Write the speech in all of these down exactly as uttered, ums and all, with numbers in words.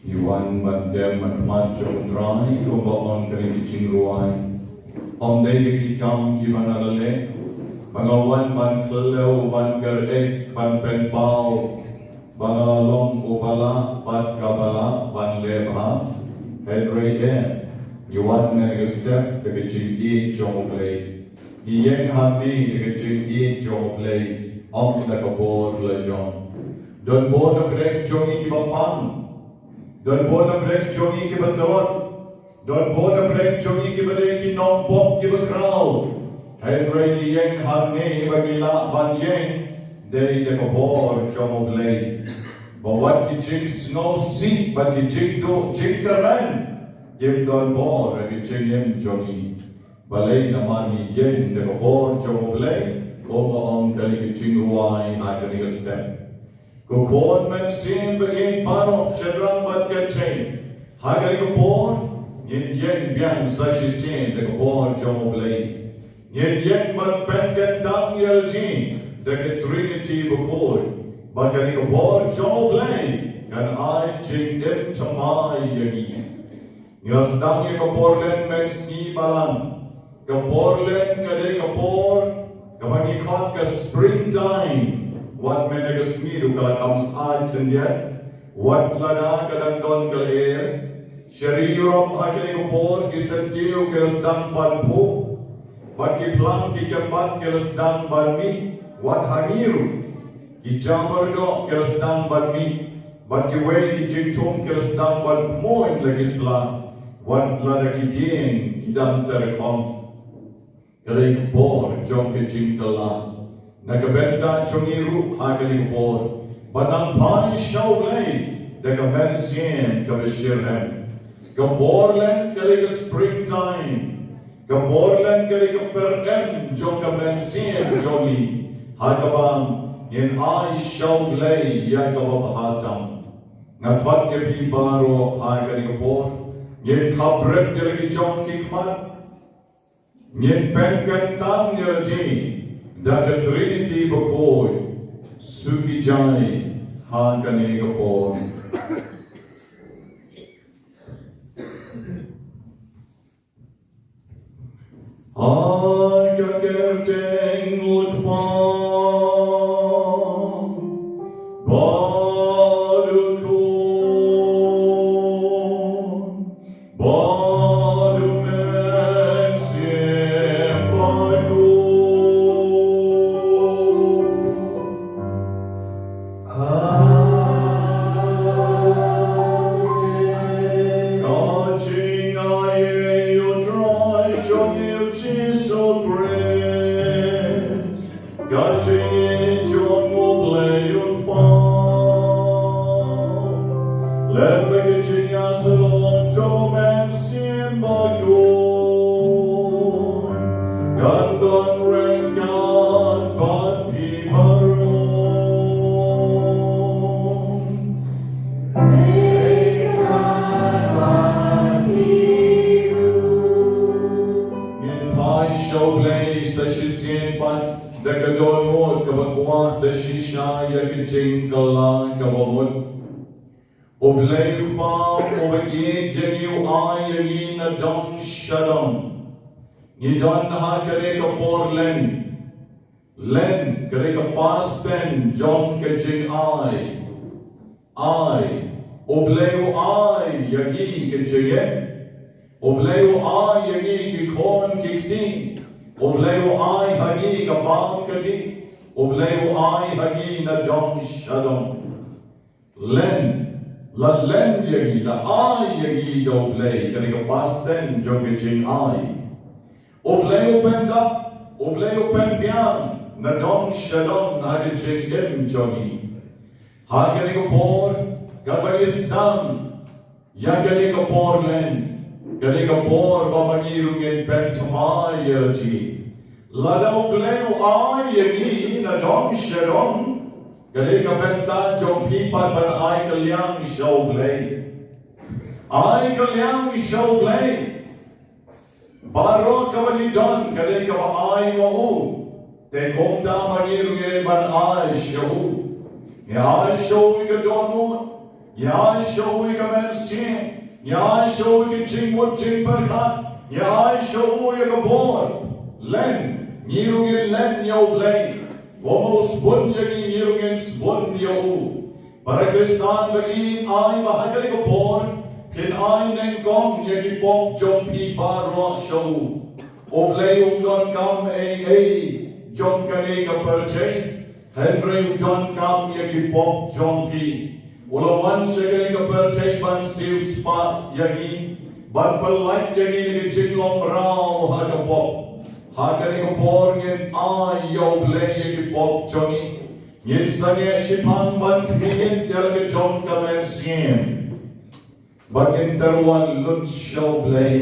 Ngi wan ban dem ban khmat jong U Trai, kumba ong kane ka jingrwai. Ym dei da ki kam kiba nga la leh, ba nga wan ban khlem ban kyrhai ban pynpaw ba nga long uba lah bad kaba lah ban leh bha. Hynrei ngi wan ha kane ka step da ka jingïeit jong U Blei. Ngi ïeng hangne da ka jingïeit jong U Blei, ym da ka bor la jong. Don bor na pdeng jong ngi kiba pang. Don bor na pdeng jong ngi kiba tlot. Don bor na pdeng jong ngi kiba dei ki nongpop kiba khraw. Hynrei ngi ïeng hangne ba ngi lah ban ïeng dei da ka bor jong U Blei. Ba wat ki jingsngewsih bad ki jingduh jingkren kim don bor ha ki jingim jong ngi. Balei? Namar ngi ïeng da ka bor jong U Blei, kumba ong kane ka jingrwai ha kane ka step. Ko khun mynsiem ba ïeit baroh, shynrang bad kynthei, ha kane ka por ngin ïeng biang sa shisien da ka bor jong U Blei. Ngin ïeng ban pynkyntang ïa lade da ka Trinity bakhuid, ba kane ka bor jong U Blei kan ai jingim thymmai ïa ngi. Ngi la sdang ïa ka por len mynsngi balang. Ka por len ka dei ka por kaba ngi khot ka springtime. Wat mynne ka sngi ruh ka la kham sait khyndiat. Wat lada ka dang don ka lyer. Sha ri Europe ha kane ka por ki syntiew ki la sdang ban phuh. Bad ki phlang ki kyrpad ki la sdang ban mih. Wat ha ngi ruh ki jamar doh ki la sdang ban mih. Bad kiwei ki jingthung ki la sdang ban khmoit la ki sla. Wat lada ki dieng ki dang tyrkhong. Ka dei ka por jong ka jingkylla. Na ka bynta jong ngi ruh ha kane ka por, ban nang phai sha U Blei da ka mynsiem kaba shitrhem. Ka por len ka dei ka springtime. Ka por len ka dei ka pyrem jong ka mynsiem jong ngi, ha kaba ngin ai sha U Blei ïa kaba bha tam. Nga khot ïa phi baroh ha kane ka por, ngin khapret ïa la ki jong ki khmat. Ngin pynkyntang ïa lade da ka Trinity bakhuid. Sukijai ha kane ka por. Ha ka kyrteng U Trai bad U Khun bad U Mynsiem Bakhuid. Amen. Lem bad ka jingïasyllok jong u Mynsiem Bakhuid, ngan don ryngkat bad phi baroh. Ngin phai sha U Blei sa shisien pat da ka dohnud kaba kwah da shisha ïa ka jingkylla kaba mut. U Blei u Kpa uba ïeit jong ngi u ai ïa ngi na dong sha dong. Ngi don ha kane ka por len. Len, kane ka past tense jong ka jingai. Ai. U Blei u ai ïa ngi ka jingim. U Blei u ai ïa ngi ki khun ki kti. U Blei u ai ha ngi ka bam ka dih. U Blei u ai ha ngi na dong sha dong. Len, la len ïa ngi, la ai ïa ngi da U Blei, kane ka past tense jong ka jingai. U Blei u pyndap, U Blei u pynbiang na dong sha dong ha ka jingim jong ngi. Ha kane ka por, kaba ngi sdang ïa kane ka por len, kane ka por ba ma ngi ruh ngin pynthymmai ïa lade. Lada U Blei u ai ïa ngi na dong sha dong, ka dei ka bynta jong phi pat ban ai kylliang sha U Blei. Ai kylliang sha U Blei. Baroh kaba ngi don ka dei kaba ai ma u. Te kumta ma ngi ruh ngi dei ban ai sha u. Ngi ai sha u ïa ka dohnud. Ngi ai sha u ïa ka mynsiem. Ngi ai sha u ïa ka jingmut jingpyrkhat. Ngi ai sha u ïa ka bor. Len, ngi ruh ngin len ïa U Blei. Kumba u sbun ïa ngi, ngi ruh ngin sbun ïa u. Para Khristan ba ngin ai ba ha kane ka por phin ai nyngkong ïa ki pop jong phi baroh sha u. U Blei um donkam ei ei jong kane ka pyrthei. Hynrei u donkam ïa ki pop jong phi. U la wan sha kane ka pyrthei ban siewspah ïa ngi, ban pyllait ïa ngi na ka jinglong mraw ha ka pop. Ha kane ka por ngin ai ïa U Blei ïa ki pop jong ngi. Ngin sangeh shiphang ban khmih ïa la ka jong ka mynsiem. Ba ngin tyrwa lut sha U Blei.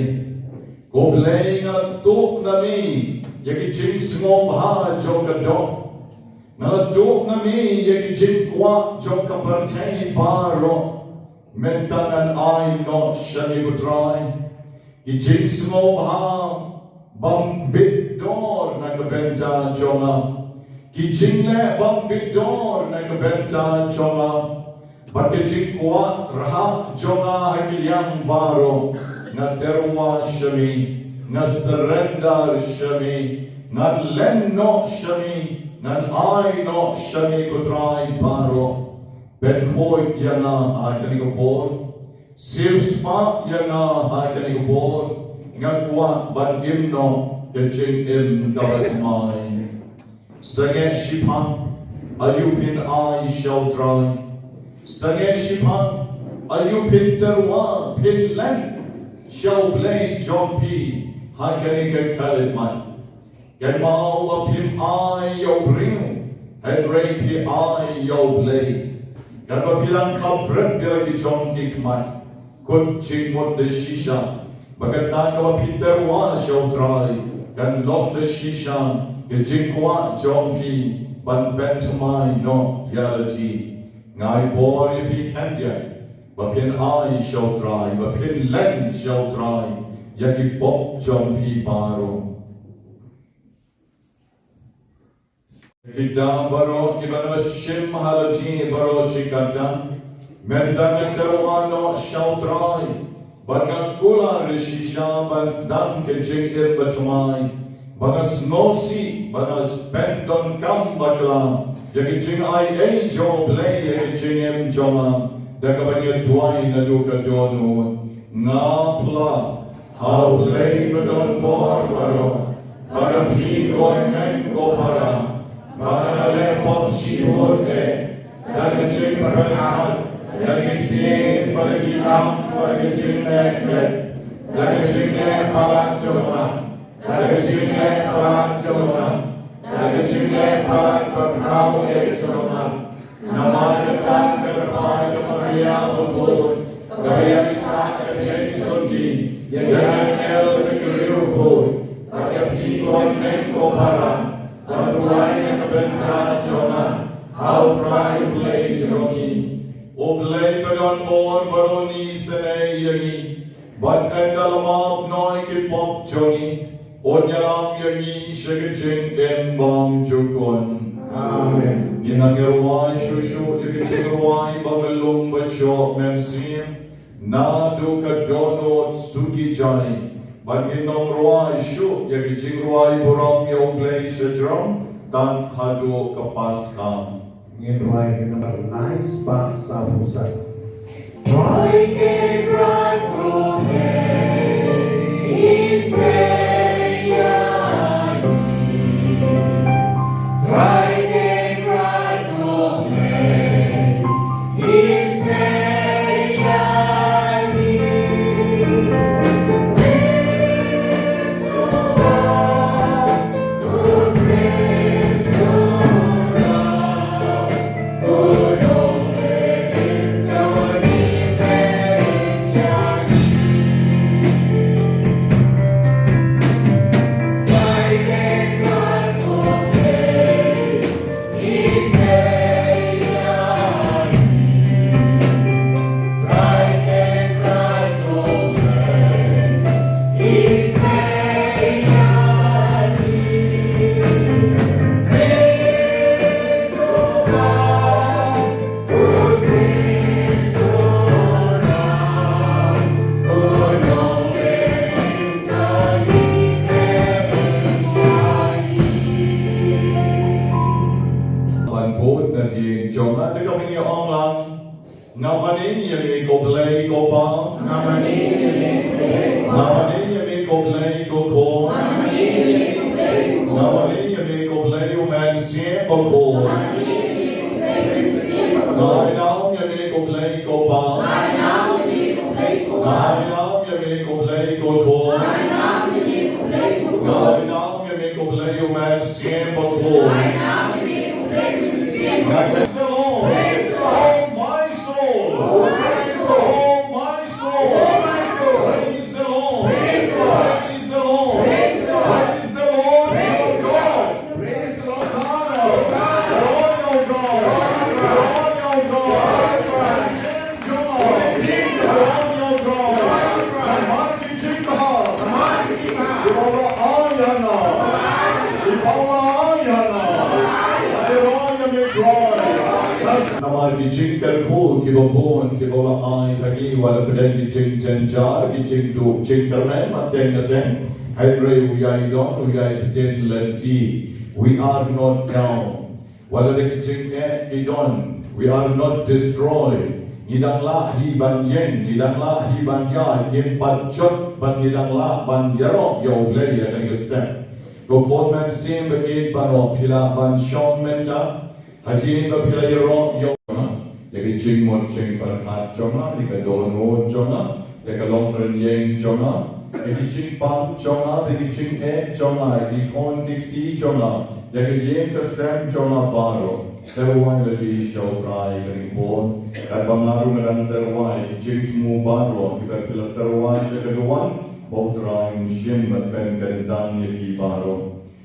Ko Blei, nga tuh na me ïa ki jingsngewbha jong ka doh. Nga tuh na me ïa ki jingkwah jong ka pyrthei baroh. Mynta ngan ai noh sha me ko Trai. Ki jingsngewbha bym bit dor na ka bynta jong nga. Ki jingleh bym bit dor na ka bynta jong nga. Bad ki jingkwah rhah jong nga ha ki liang baroh, nga tyrwa sha me, nga surrender sha me, ngan len noh sha me, ngan ai noh sha me ko Trai baroh. Pynkhuid ïa nga ha kane ka por. Siewspah ïa nga ha kane ka por. Nga kwah ban im noh ka jingim kaba thymmai. Sangeh shiphang, aïu phin ai sha U Trai. Sangeh shiphang, aïu phin tyrwa, phin len sha U Blei jong phi ha kane ka khyllipmat. Kynmaw ba phim ai ïa u briew, hynrei phi ai ïa U Blei. Katba phi dang khapbrip ïa la ki jong ki khmat, khot jingmut da shisha. Ba kata kaba phi tyrwa sha U Trai kan long da shisha ka jingkwah jong phi ban pynthymmai noh ïa lade. Nga ai bor ïa phi khyndiat ba phin ai sha U Trai, ba phin len sha U Trai ïa ki pop jong phi baroh. Kita baroh kiba nga shim ha lade baroh shi katta, mynta nga tyrwa noh sha U Trai, ba nga kular shisha ban sdang ka jingim bathymmai, ba nga sngewsih, ba nga pyndonkam bakla ïa ka jingai ei jong U Blei ïa ka jingim jong nga, da kaba nga duwai naduh ka dohnud. Nga phla ha U Blei badonbor baroh, ba nga pyndonkam ko para, ba nga la leh pop shibun eh, da ka jingpyrkhat, da ka ktien, da ka ktien, da ka jingleh, da ka jingleh palat jong nga, da ka jingleh palat jong nga, da ka jingleh palat bakhraw eh jong nga. Namar kata ka kyrpad ka Maria bakhuid, Kan bor baroh ngi isynei ïa ngi, bad un da la map noh ki pop jong ngi, un ïalam ïa ngi sha ka jingim bymjukut. Amen. Ngin nang ïa rwai shuh shuh ïa ka jingrwai ba myllung ba shoh mynsiem, naduh ka dohnud suki jai, bad ngin nang rwai shuh ïa ka jingrwai burom ïa U Blei shajrong, tang haduh ka Paskha. Ngin rwai ka nambar lai spah sawphew san. Trai ke trai ko me, is me ya ni. Trai ke trai ko me, is me ya ni. Ban bud na dieng jong nga, te ka mih ong lang. Nga madan ïa me ko Blei ko Pa. Nga madan ïa me ko Blei ko Pa. Nga madan ïa me ko Blei ko Khun. Nga madan ïa me ko Blei ko Khun. Nga madan ïa me ko Blei U Mynsiem Bakhuid. Nga madan ïa me ko Blei U Mynsiem Bakhuid. Nga ainam ïa me ko Blei ko Pa. Nga ainam ïa me ko Blei ko Pa. Nga ainam ïa me ko Blei ko Khun. Nga ainam ïa me ko Blei ko Khun. Nga ainam ïa me ko Blei U Mynsiem Bakhuid. Nga ainam ïa me ko Blei U Mynsiem Bakhuid. Praise the Lord. Praise the Lord. Oh, my soul. Oh, my soul. Oh, my soul. Praise the Lord. Praise the Lord. Praise the Lord. Praise the Lord. Praise the Lord. Praise the Lord. Hosanna. Hosanna. Hosanna. Hosanna. Hosanna. Hosanna. Namar ki jingkha. Namar ki jingkha. Kiba la ai ha nga. Kiba la ai ha nga. Ai ha nga. Namar ki jingkyrkhu kiba bun kiba la ai ha ngi, wat la pdeng ki jingjynjar, ki jingduh jingkyrmen, hateng hateng. Hynrei u ïai don, u ïai btin lynti. We are not down. Wat la ki jingeh ki don, we are not destroyed. Ngi dang lah hi ban ïeng, ngi dang lah hi ban ïaid, ngim pat jot ban, ngi dang lah ban ïaroh ïa U Blei ïa kane ka step. Ko Khun Mynsiem Bakhuid baroh, phi lah ban shong mynta. Hadien ba phi la ïaroh ïa nga, ïa ka jingmut jingpyrkhat jong nga, ïa ka dohnud jong nga, ïa ka longrynieng jong nga, ïa ka jingpang jong nga, ïa ka jingeh jong nga, ïa ki khun ki kti jong nga, ïa ka ïing ka sem jong nga baroh. Tyrwa ïa lade sha U Trai kane ka por. Katba nga ruh nga dang tyrwa ïa ki jingthmu baroh kiba phi la tyrwa sha ka duwan, ba U Trai un shim bad pynkyntang ïa ki baroh.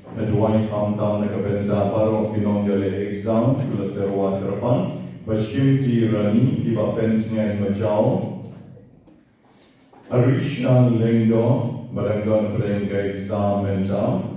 Nga duwai khamtam na ka bynta baroh ki nongïaleh exam, ki la tyrwa kyrpang, ba shim ki rani kiba pyntngen majaw. Arishan Lyngdoh, ba dang don pdeng ka exam mynta.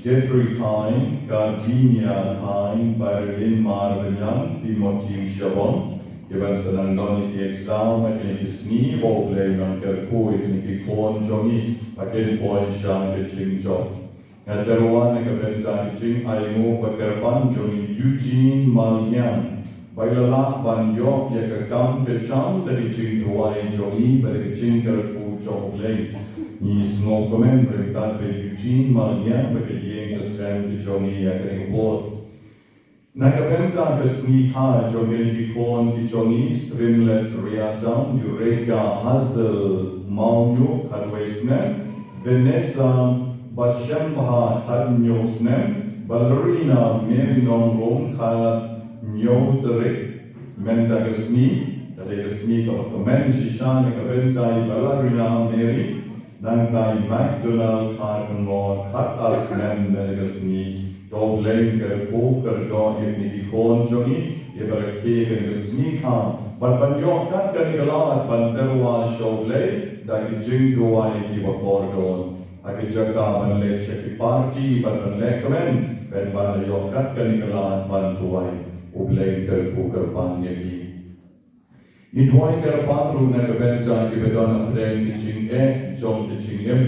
Jeffrey Khain, Kardinia Khain, Barilin Marbaniang, Timothy Shabon, kiban sa dang don ki exam ha kine ki sngi, ba U Blei un kyrkhu ïa kine ki khun jong ngi, ba kin poi sha ka jingjop. Nga tyrwa na ka bynta ka jingainguh ba kyrpang jong i Eugene Malngiang, ba i la lah ban ïoh ïa ka kam ka jam da ka jingduwai jong i bad ka jingkyrkhu jong U Blei. Ngi sngewkmen ryngkat bad i Eugene Malngiang bad ka ïing ka sem ka jong i ïa kane ka por. Na ka bynta ka sngi kha jong kine ki khun ki jong ngi, Streamless Riatdam, Eureka Hazel Mawniuh, khatwei snem, Vanessa Bashembha, khathynñiew snem, Ballerina Mary Nongrum, khathynñiew tarik, mynta ka sngi, ka dei ka sngi kaba kmen shisha na ka bynta i Ballerina Mary, nangta i McDonald Kharkongor, khatar snem na ka sngi. To U Blei un kyrkhu kyrdoh ïa kine ki khun jong ngi, Ïa ba rakhe kane ka sngi kha bad ban ïoh kat kane ka lad ban tyrwa sha U Blei da ki jingduwai kiba kordor. Ha ki jaka ban leit sha ki party bad ban leit kmen, pynban ïoh kat kane ka lad ban duwai. U Blei un kyrkhu kyrpang ïa ki. Ngi duwai kyrpang ruh na ka bynta kiba don hapdeng ki jingeh jong ki jingim.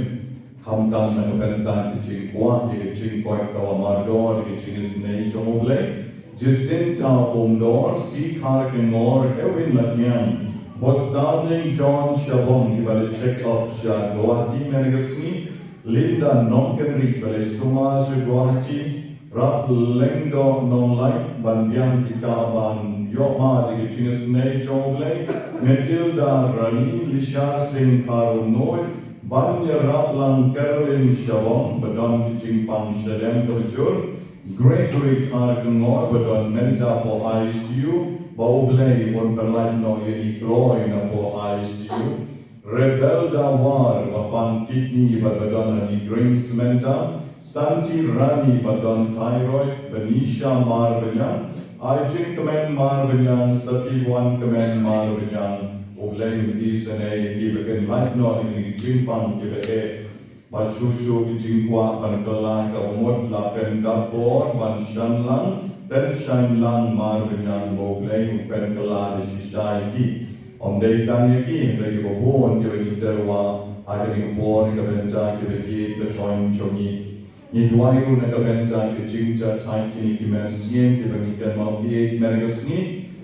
Khamtam na ka bynta ki jingkwah ïa ki jingkoit kaba mardor ïa ki jingisynei jong U Blei. Jacinta Umdor, C Kharkongor, Edwin Lakiang, Bosdarning John Shabong, iba la check up sha Guwahati mynne ka sngi, Linda Nongkynrih, ba la sumar sha Guwahati, Rap Lyngdoh Nonglait, ban biang ki kaba ïoh mad ïa ki jingisynei jong U Blei, Matilda Rani, Lishar Singh Kharumnuid, ban ïarap lang Caroline Shabong, ba don ki jingpang shadem kaba jur, Gregory Kharkongor, ba don mynta hapoh I C U, ba U Blei un pynlait noh ïa i kloi na hapoh I C U. Rebelda War, ba pang kidney bad ba don ha Grange mynta, Santi Rani, ba don thyroid, Benisha Marbaniang, Aijing Kmen Marbaniang, Satiwan Kmen Marbaniang, U Blei un isynei ïa ki ba kin lait noh na ki jingpang kiba eh. Bad shuh shuh ki jingkwah ban kylla ka umut la pyndap bor ban shan lang, Tenshain Lang Marbaniang, ba U Blei un pynkylla da shisha ïa ki. Ym dei tang ïa ki, hynrei kiba bun kiba ngi tyrwa ha kane ka por na ka bynta kiba ïeit ka jong ngi. Ngi duwai ruh na ka bynta ka jingjahthait kine ki mynsiem kiba ngi kynmaw ïeit mynne ka sngi,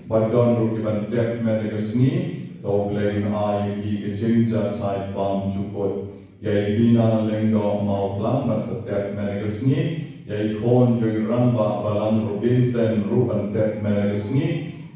bad don ruh kiban tep mynne ka sngi, to U Blei un ai ïa ki ka jingjahthait bymjukut. Ïa i Bina Lyngdoh Mawphlang ban sa tep mynne ka sngi, ïa i khun jong i Rangbah Balang Robinson ruh ban tep mynne ka sngi,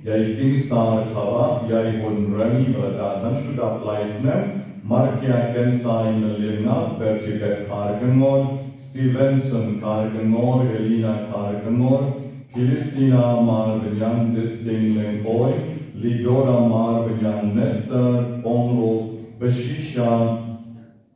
ïa i Kingstar Thabah, ïa i Hun Rani ba la dap nang shu dap lai snem, Markia Kensai Nalirnga, Bertibet Kharkongor, Stevenson Kharkongor, Elina Kharkongor, Kilisina Marbaniang, Disting Lengkoi, Lidora Marbaniang, Nester Pongro, Bashisha,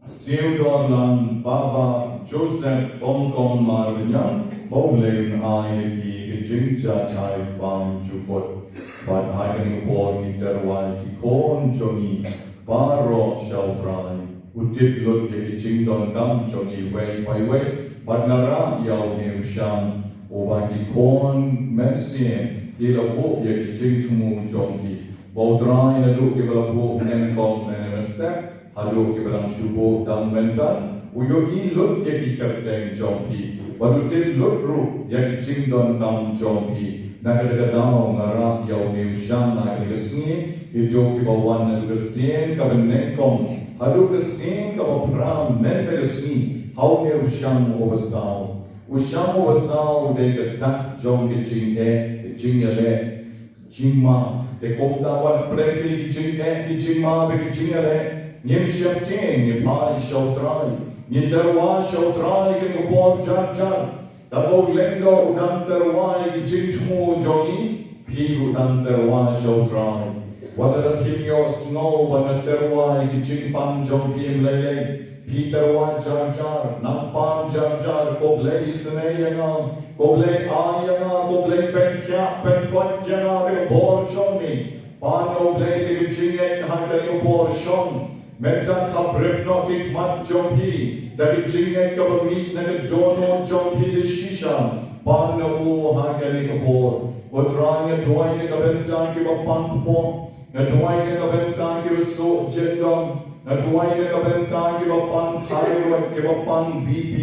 Theodore Lang, Baba, Joseph Kongkong Marbaniang, ba U Blei un ai ïa ki ka jingjahthait bymjukut. Bad ha kane ka por ngi tyrwa ïa ki khun jong ngi baroh sha U Trai. U tip lut ïa ki jingdonkam jong ngi uwei pa uwei, bad nga rah ïa une u shang, uba ki khun mynsiem ki la buh ïa ki jingthmu jong ki. Ba U Trai naduh kiba la buh nyngkong mynne mynstep haduh kiba dang shu buh dang mynta, u ïohi lut ïa ki kyrteng jong phi, bad u tip lut ruh ïa ki jingdonkam jong phi. Na kata ka daw nga rah ïa une u shang ha kane ka sngi, kito kiba wan naduh ka sien kaba nyngkong haduh ka sien kaba phra mynta ka sngi, ha une u shang uba saw. U shang uba saw u dei ka dak jong ka jingeh, ka jingïaleh. Jingma, te kumta wat pyrshah ki jingeh, ki jingma bad ki jingïaleh. Ngim shym tieng, ngi phai sha U Trai, ngi tyrwa sha U Trai ha kane ka por jar jar. Katba u Lyngdoh u dang tyrwa ïa ki jingthmu jong ngi, phi ruh dang tyrwa sha U Trai. Wat lada phim ïohsngew ba nga tyrwa ïa ki jingpang jong phi lei lei, phi tyrwa jar jar, nang pan jar jar, ko Blei isynei ïa nga, ko Blei ai ïa nga, ko Blei pynkhiah pynkoit ïa nga ha kane ka por jong ngi. Pan, ko Blei, da ka jingngeit ha kane ka por shong. Mynta khapbrip noh ki khmat jong phi da ka jingngeit kaba mih na ka dohnud jong phi da shisha. Pan na u ha kane ka por. Ko Trai, nga duwai na ka bynta kiba pang kpoh, nga duwai na ka bynta kiba suh jingdon, nga duwai na ka bynta kiba pang thyroid, kiba pang B P.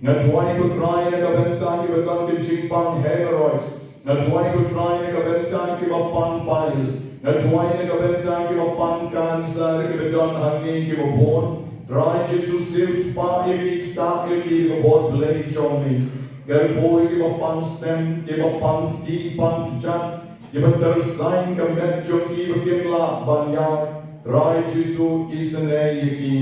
Nga duwai, ko Trai, na ka bynta kiba don ka jingpang hemorrhoids. Nga duwai, ko Trai, na ka bynta kiba pang piles. Nga duwai na ka bynta kiba pang cancer, kiba don hangne, kiba bun. Trai Jisu, siewspah ïa ki, ktah ïa ki da ka bor Blei jong me. Kyrkhu ïa kiba pang stem, kiba pang kti pang kjat, kiba tyrsain ka met jong ki ba kim lah ban ïaid. Trai Jisu, isynei ïa ki.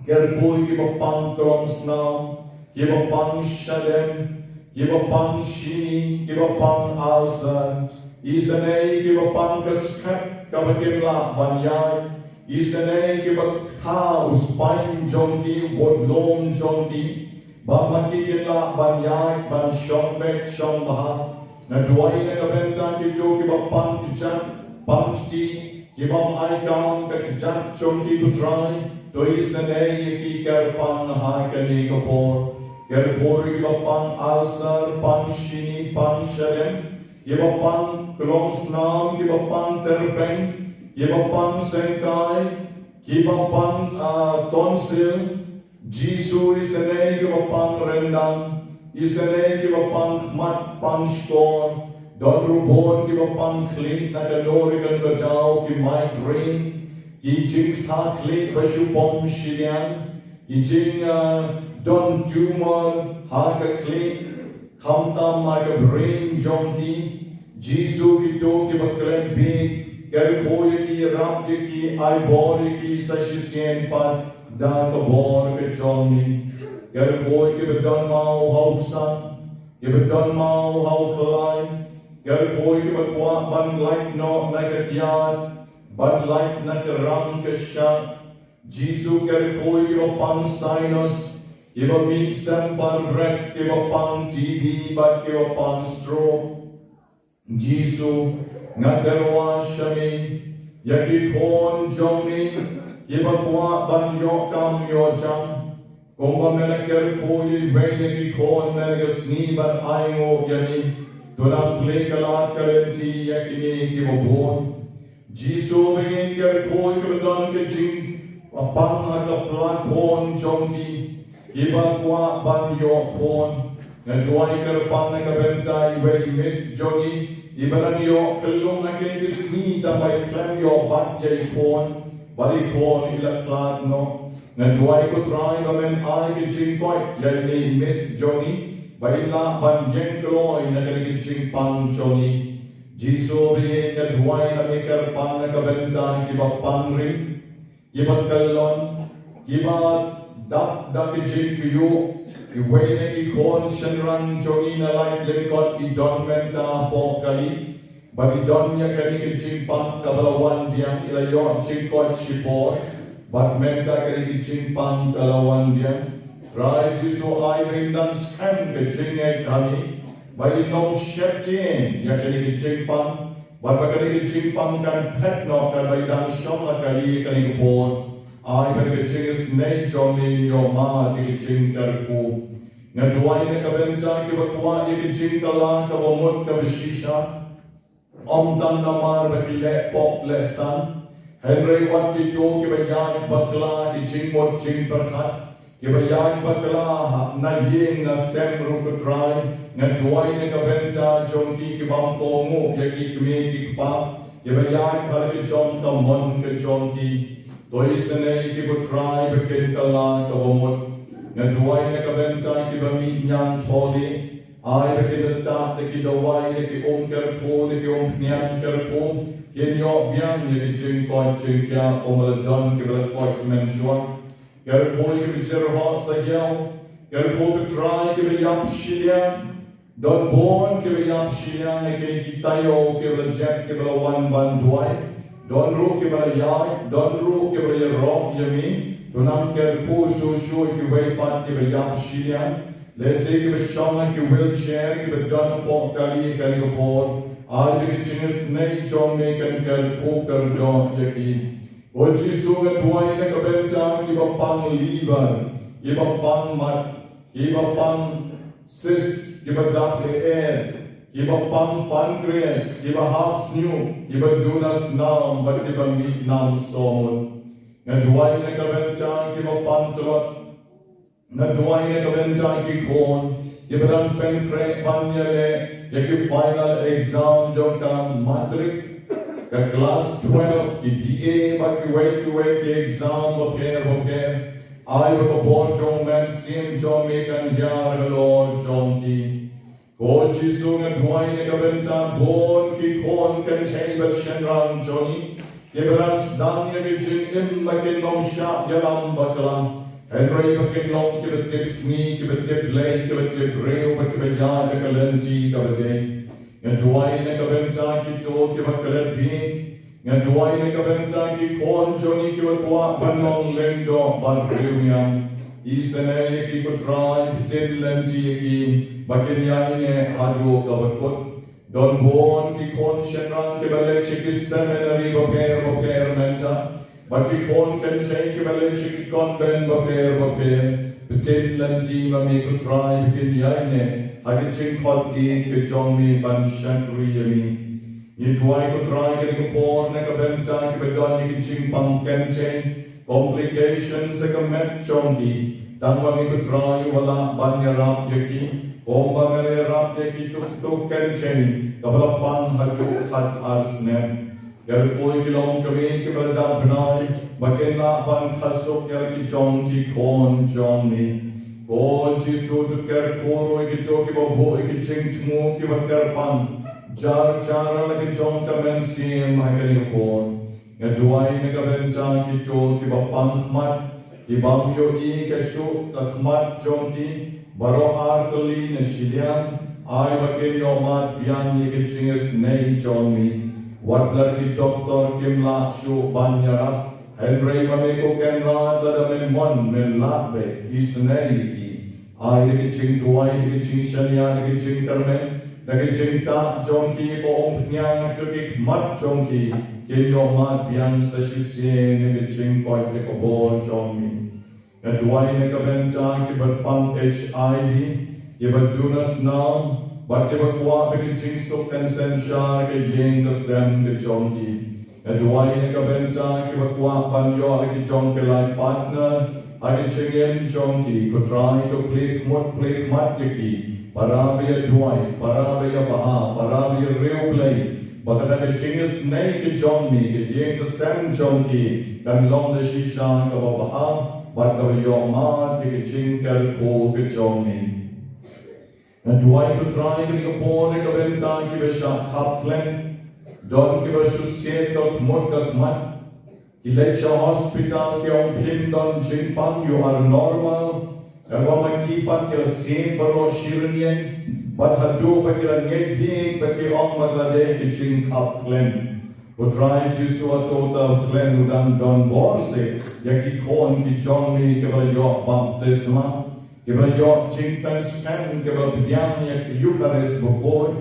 Kyrkhu ïa kiba pang klongsnaw, kiba pang shadem, kiba pang shini, kiba pang ulcer. Isynei ïa kiba pang ka skhem kaba kim lah ban ïaid. Isynei ïa kiba ktah u spine jong ki, u budlum jong ki, ba ma ki kin lah ban ïaid ban shong beit shong bha. Nga duwai na ka bynta kito kiba pang kjat, pang kti, kiba ym ai kam ka kjat jong ki, ko Trai, to isynei ïa ki, kyrpang ha kane ka por. Kyrkhu ïa kiba pang ulcer, pang shini, pang shadem, kiba pang klong snam, kiba pang tyrpeng, kiba pang sengkai, kiba pang, ah, tonsil, Jisu, isynei kiba pang ryndang, isynei kiba pang khmat, pang shkor, don ruh bun kiba pang khlieh na kano ruh kano ka daw, ki migraine, ki jingktah khlieh ba shu bom shiliang, ki jing, ah, don tumor ha ka khlieh, khamtam ha ka brain jong ki. Jisu, kito kiba klet bieit, kyrkhu ïa ki, ïarap ïa ki, ai bor ïa ki sa shisien pat da ka bor ka jong me. Kyrkhu ïa kiba don maw ha u ksan, kiba don maw ha u khlaiñ, kyrkhu ïa kiba kwah ban lait noh na ka kjat, ban lait na ka rang ka shah. Jisu, kyrkhu ïa kiba pang sinus, kiba mih sem bad bret, kiba pang T B bad kiba pang stroke. Jisu, nga tyrwa sha me ïa ki khun jong me kiba kwah ban ïoh kam ïoh jam. Kumba me la kyrkhu ïa iwei na ki khun me la ka sngi ban ainguh ïa me, to nang plie ka lad ka lynti ïa kine kiba bun. Jisu, ba ïa kyrkhu ïa kiba don ka jingpang ha ka pla khun jong ki, kiba kwah ban ïoh khun. Nga duwai kyrpang na ka bynta iwei i miss jong ngi, iba dang ïoh khyllung ha kine ki sngi, tang ba i khlem ïoh bat ïa i khun, bad i khun i la khlad noh. Nga duwai, ko Trai, ba men ai ka jingkoit ïa ine i miss jong ngi, ba in lah ban ïeng kloi na kane ka jingpang jong ngi. Jisu, ba ïa nga duwai ha me kyrpang na ka bynta kiba pang rim, kiba kyllon, kiba dap da ka jingkyiuh. Iwei na ki khun shynrang jong ngi na Laityngkot i don mynta hapoh kali, bad i don ïa kane ka jingpang kaba la wan biang, i la ïoh jingkoit shipor, bad mynta kane ka jingpang ka la wan biang. Trai Jisu, ai ba in dang skhem ka jingngeit ha me, ba in ym sheptieng ïa kane ka jingpang, bad ba kane ka jingpang kan phet noh katba i dang shong ha kali kane ka por. Ai ba ka jingisynei jong me in ïoh mad ïa ka jingkyrkhu. Nga duwai na ka bynta kiba kwah ïa ka jingkylla kaba mut kaba shisha, ym tang namar ba ki leh pop leh san, hynrei wat kito kiba ïaid bakla ki jingmut jingpyrkhat, kiba ïaid bakla ha na ïing na sem ruh, ko Trai. Nga duwai na ka bynta jong ki kiba ym kohnguh ïa ki kmie ki kpa, kiba ïaid ha la ka jong ka mon ka jong ki. To isynei ïa ki, ko Trai, ba kin kylla kaba mut. Nga duwai na ka bynta kiba mih ñiangthohlieh, ai ba kin da tad da ki dawai, da ki um kyrkhu, da ki umphniang kyrkhu, kin ïoh biang ïa ki jingkoit jingkhiah kumba la don kiba la koit mynshuwa. Kyrkhu ïa kiba jyrhoh sahiaw, kyrkhu, ko Trai, kiba ïap shiliang. Don bun kiba ïap shiliang na kine ki taïew kiba la jep kiba la wan ban duwai. Don ruh kiba la ïaid, don ruh kiba la ïaroh ïa me. To nang kyrkhu shuh shuh ïa kiwei pat kiba ïap shiliang, lehse kiba shong ha ki wheelchair, kiba don hapoh kali kane ka por. Ai ba ka jingisynei jong me kan kyrkhu kyrdoh ïa ki. Ko Jisu, nga duwai na ka bynta kiba pang liver, kiba pang mat, kiba pang cyst, kiba dap eh, kiba pang pancreas, kiba hap snieh, kiba duna snam bad kiba mih nam sawmut. Nga duwai na ka bynta kiba pang tlot. Nga duwai na ka bynta ki khun kiba dang pynkhreh ban ïaleh ïa ki final exam jong ka matric, ka class twelve, ki B A bad kiwei kiwei ki exam bapher bapher. Ai ba ka bor jong me, mynsiem jong me kan ïar halor jong ki. Ko Jisu, nga duwai na ka bynta bun ki khun kynthei bad shynrang jong ngi kiba dang sdang ïa ka jingim ba kin ym shah ïalam bakla, hynrei ba kin long kiba tip sngi, kiba tip lei, kiba tip briew bad kiba ïaid da ka lynti kaba dei. Nga duwai na ka bynta kito kiba klet bieit. Nga duwai na ka bynta ki khun jong ngi kiba kwah ban long lyngdoh bad riewniam. Isynei ïa ki, ko Trai, btin lynti ïa ki ba kin ïaineh haduh kaba kut. Don bun ki khun shynrang kiba leit sha ki seminary bapher bapher mynta, bad ki khun kynthei kiba leit sha ki convent bapher bapher. Pynthikna ïa ki, ma me ko Trai, ba kin ïaineh ha ka jingkhot ïa ka jong me ban shakri ïa me. Ngi duwai ko Trai kane ka por na ka bynta kiba don ïa ki jingpang kynthei, complications ha ka met jong ki. Tang ma me ko Trai uba lah ban ïarap ïa ki, kumba me la ïarap ïa ki tuk tuk kynthei kaba la pang haduh khat ar snem. Kyrkhu ïa ki longkmie kiba la dap bnai ba kin lah ban khasuk ïa la ki jong ki khun jong me. Ko Jisu, to kyrkhu ruh ïa kito kiba buh ïa ki jingthmu kiba kyrpang jar jar ïa la ki jong ka mynsiem ha kane ka por. Nga duwai na ka bynta kito kiba pang khmat, ki bym ïohi ka shuh ka khmat jong ki baroh ar tylli na shiliang, ai ba kin ïoh mad biang ïa ka jingisynei jong me. Wat la ki doktor kim lah shuh ban ïarap, hynrei ma me ko Kynrad, lada me mon, me lah beit isynei ïa ki. Ai da ka jingduwai, da ka jingshaniah, da ka jingkyrmen, da ka jingtah jong ki, ko Umphniang, ha ki khmat jong ki kin ïoh mad biang sa shisien ïa ka jingkoit ïa ka bor jong me. Nga duwai na ka bynta kiba pang H I V, kiba duna snam bad kiba kwah ïa ka jingsuk kynsynshar ha ka ïing ka sem ka jong ki. Nga duwai na ka bynta kiba kwah ban ïoh ïa ki jong ki lai partner ha ka jingim jong ki. Ko Trai, to plie khmut plie khmat ïa ki, para ba ïa duwai, para ba ïa bha, para ba ïa riewblei, ba ka da ka jingisynei ka jong me, ka ïing ka sem jong ki kan long da shisha kaba bha bad kaba ïoh mad ïa ka jingkyrkhu ka jong me. Nga duwai ko Trai kane ka por na ka bynta kiba shah khapkhlem, don kiba shu siat ka khmut ka khmat, ki leit sha hospital ki ong phim don jingpang, you are normal. Hynrei ma ki pat ki la siat baroh shi rynïeng, bad haduh ba ki la ngeit bieit ba ki ong ba ka la dei ka jingkhapkhlem. Ko Trai Jisu, hato u khapkhlem u dang don bor seh ïa ki khun ki jong me kiba la ïoh baptisma, kiba la ïoh jingpynskhem, kiba la pdiang ïa ka Eukharist bakhuid?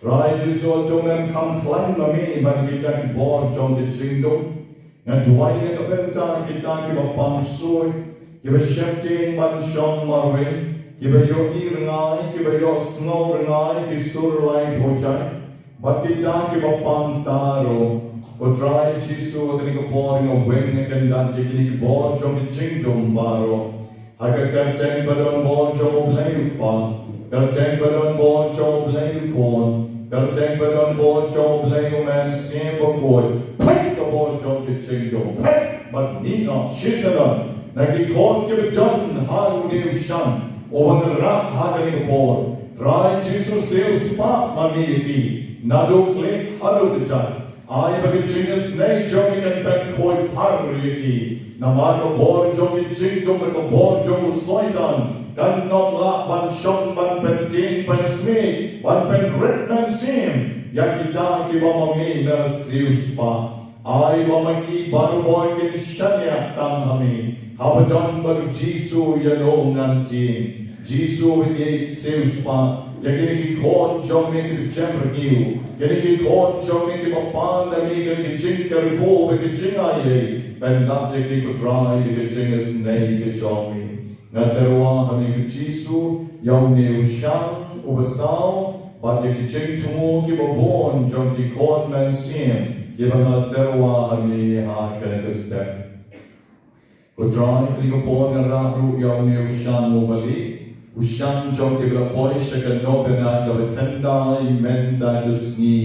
Trai Jisu, hato mem kham khlaiñ ma me ban kita ki bor jong ka jingdum? Nga duwai na ka bynta kita kiba pang ksuid, kiba sheptieng ban shong marwei, kiba ïohi rngai, kiba ïohsngew rngai, ki sur lai pyrthei, bad kita kiba pang tar ruh. Ko Trai Jisu, ha kane ka por nga weng nga kyndat ïa kine ki bor jong ka jingdum baroh. Ha ka kyrteng ba don bor jong U Blei U Kpa, kyrteng ba don bor jong U Blei U Khun, kyrteng ba don bor jong U Blei U Mynsiem Bakhuid, peit ka bor jong ka jingdum, peit bad mih noh shisyndon na ki khun kiba don ha une u shan uba ngi rah ha kane ka por. Trai Jisu, siewspah ma me ïa ki naduh khlieh haduh kjat. Ai ba ka jingisynei jong me kan pynkhuid phar ïa ki. Namar ka bor jong ka jingdum bad ka bor jong u Soitan kan ym lah ban shong ban pyntieng pynsmiej ban pynrit mynsiem ïa kita kiba ma me me la siewspah. Ai ba ma ki barabor kin shaniah tang ha me, haba don bad U Jisu ïa u ngan tieng. Jisu, ïeit siewspah ïa kine ki khun jong me kiba jem rngiew, kine ki khun jong me kiba pan na me kine ki jingkyrkhu bad ki jingai ei, pyndap ïa ki ko Trai da ka jingisynei ka jong me. Nga tyrwa ha me ko Jisu ïa une u shang uba saw bad ïa ki jingthmu kiba bun jong ki khun mynsiem kiba nga tyrwa ha me ha kane ka step. Ko Trai, kane ka por nga rah ruh ïa une u shang uba lieh, u shang jong kiba la poi sha ka nongbnai kaba khyndai mynta ka sngi.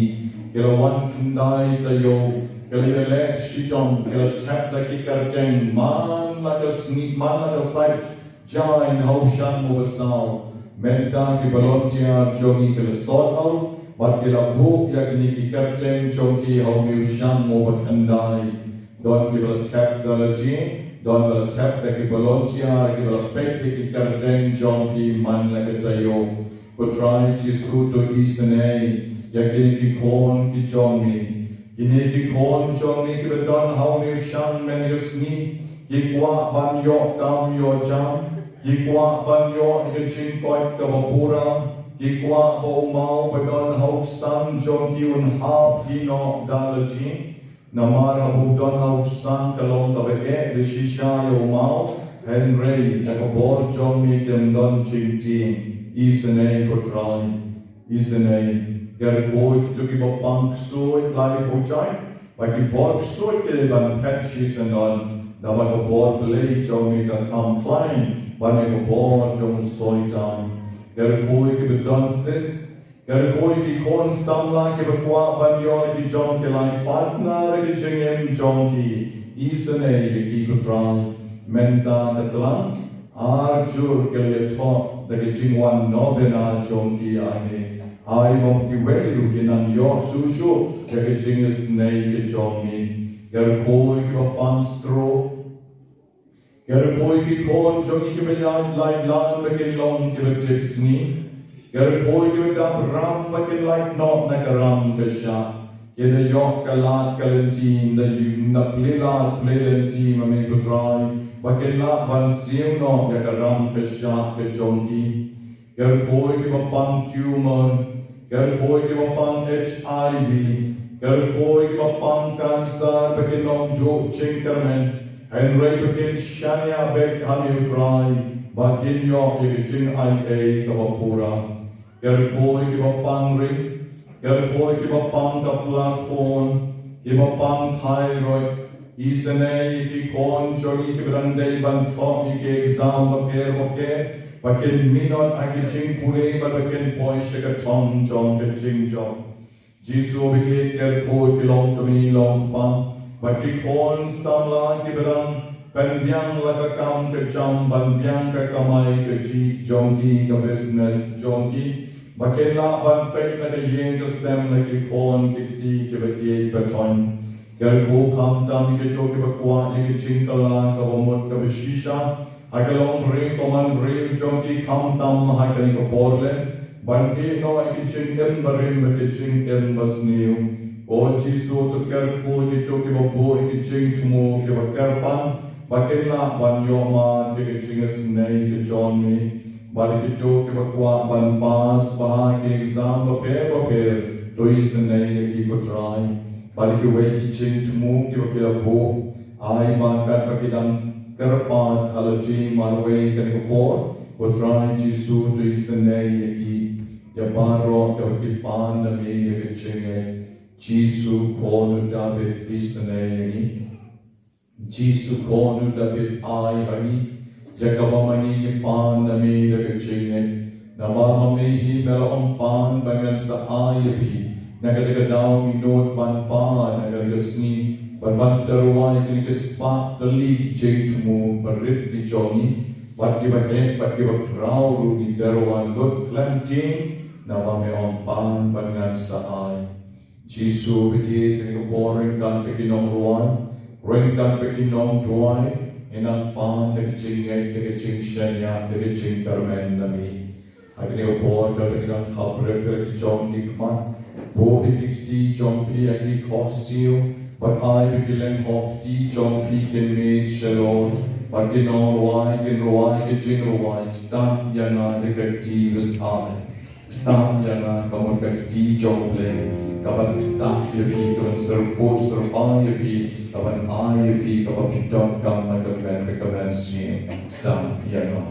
Ki la wan khyndai taïew, ki la ïaleh shitom, ki la thep la ki kyrteng man la ka sngi, man la ka sait jaiñ ha u shang uba saw. Mynta ki volunteer jong ngi ki la sort out bad ki la buh ïa kine ki kyrteng jong ki ha une u shang uba khyndai. Don kiba la thep da lade, don ba la thep da ki volunteer kiba la peit ïa ki kyrteng jong ki man la ka taïew. Ko Trai Jisu, to isynei ïa kine ki khun ki jong me. Kine ki khun jong me kiba don ha une u shang mynne ka sngi, ki kwah ban ïoh kam ïoh jam, ki kwah ban ïoh ïa ka jingkoit kaba pura, Ki kwah ba u maw ba don ha u ksan jong ki un hap hi noh da lade. Namar haba u don ha u ksan ka long kaba eh da shisha ïa u maw. Hynrei da ka bor jong me kin don jingtieng. Isynei ko Trai. Isynei. Kyrkhu ïa kito kiba pang ksuid lai pyrshah. Ba ki bor ksuid ki dei ban phet shisyndon, da ba ka bor Blei jong me ka kham khlaiñ ban ïa ka bor jong u Soitan. Kyrkhu ïa kiba don cyst, kyrkhu ïa ki khun samla kiba kwah ban ïoh ïa ki jong ki lai partner ïa ki jingim jong ki. Isynei ïa ki ko Trai. Mynta ka tlang ar jur ki la ïathoh da ka jingwan noh bynta jong ki ïa me. Ai ba kiwei ruh kin nang ïoh shuh shuh ïa ka jingisynei ka jong me. Kyrkhu ïa kiba pang stroke. Kyrkhu ïa ki khun jong ngi kiba ïaid lait lang ba kin long kiba tipsngi. Kyrkhu ïa kiba dap ram ba kin lait noh na ka ram ka shah. Ki da ïoh ka lad ka lynti, da ïoh na pli lad pli lynti ma me ko Trai. Ba kin lah ban siew noh ïa ka ram ka shah ka jong ki. Kyrkhu ïa kiba pang tumor, kyrkhu ïa kiba pang H I V, kyrkhu ïa kiba pang cancer ba kin long duh jingkyrmen, hynrei ba kin shaniah beit ha me Trai, ba kin ïoh ïa ka jingaiei kaba pura. Kyrkhu ïa kiba pang ring, kyrkhu ïa kiba pang ka pla khun, kiba pang thyroid, isynei ïa ki khun jong ngi kiba dang dei ban thoh ïa ki exam bapher bapher, ba kin minot ha ki jingpule bad ba kin poi sha ka thong jong ka jingjop. Jisu ba ïeit, kyrkhu ïa ki longkmie longkpa bad ki khun samla kiba dang pynbiang la ka kam ka jam ban biang ka kamai kajih jong ki, ka business jong ki. Ba kin lah ban peit na ka ïing ka sem na ki khun ki kti kiba ïeit ba thoiñ. Kyrkhu khamtam ïa kito kiba kwah ïa ka jingkylla kaba mut kaba shisha ha ka longbriew ka manbriew jong ki, khamtam ha kane ka por leh ban ïeh noh ïa ka jingim barim bad ka jingim basniew. Ko Jisu, to kyrkhu ïa kito kiba buh ïa ka jingthmu kiba kyrpang ba kin lah ban ïoh mad ïa ka jingisynei ka jong me. Bad ïa kito kiba kwah ban pass bha ha ki exam bapher bapher, to isynei ïa ki ko Trai. Bad ïa kiwei ki jingthmu kiba ki la buh, ai ba katba ki dang kyrpad ha lade marwei kane ka por, ko Trai Jisu, to isynei ïa ki. Ïa baroh kiba ki pan na me ïa ka jingngeit. Jisu, Khun u Dabid, isynei ïa ngi. Jisu, Khun u Dabid, ai ha ngi ïa kaba ma ngi ngi pan na me da ka jingngeit. Namar ma me hi me la ong, pan bad ngan sa ai ïa phi. Na kata ka daw ngi nud ban pan na kata ka sngi bad ban tyrwa ïa kine ki spah tylli ki jingthmu barit ki jong ngi, bad kiba heh bad kiba khraw ruh ngi tyrwa lut khlem tieng. Namar me ong, pan bad ngan sa ai. Jisu ba ïeit, ha kane ka por ryngkat bad ki nongrwai, ryngkat bad ki nongduwai, ngi nang pan da ka jingngeit, da ka jingshaniah, da ka jingkyrmen na me. Ha kane ka por katba ngi dang khaprep ïa la ki jong ki khmat, buh ïa ki kti jong phi ha ki khohsiew, bad ai ba ki lynti kti jong phi kin mih shalor, bad ki nongrwai kin rwai ka jingrwai, Ktah ïa nga da ka kti bas ai. Ktah ïa nga ka mut ka kti jong U Blei, kaban ktah ïa phi, kaban syrpuh syrpai ïa phi, kaban ai ïa phi kaba phi donkam ha ka kmen ka kmen sien. Ktah ïa nga.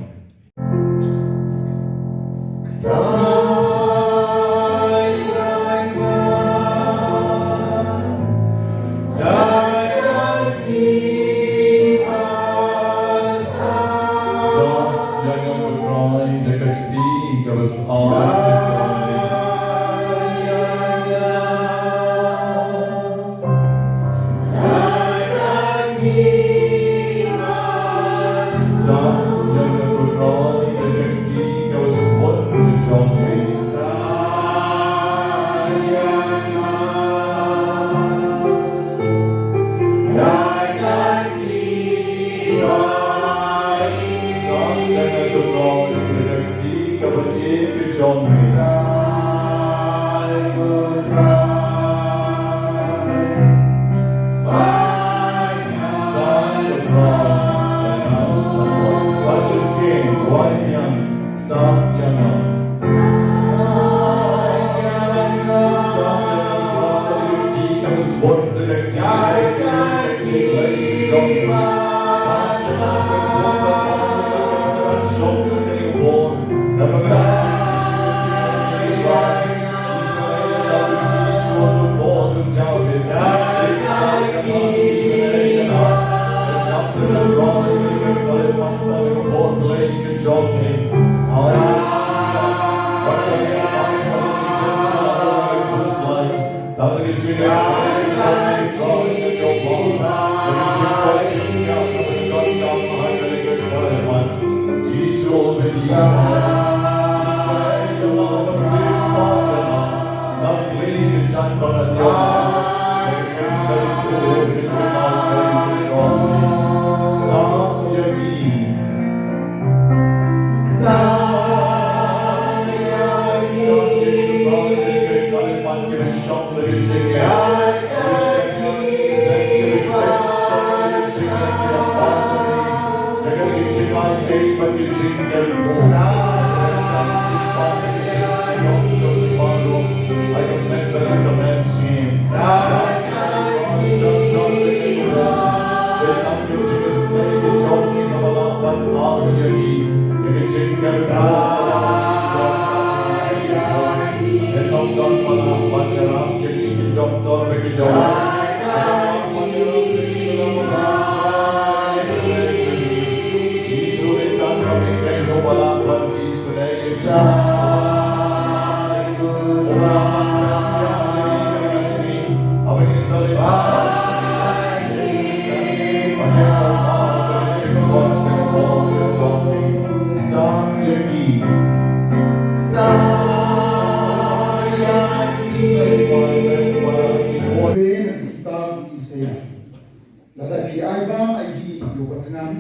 Lada phi ai bam ai dih ïa u bathynnam,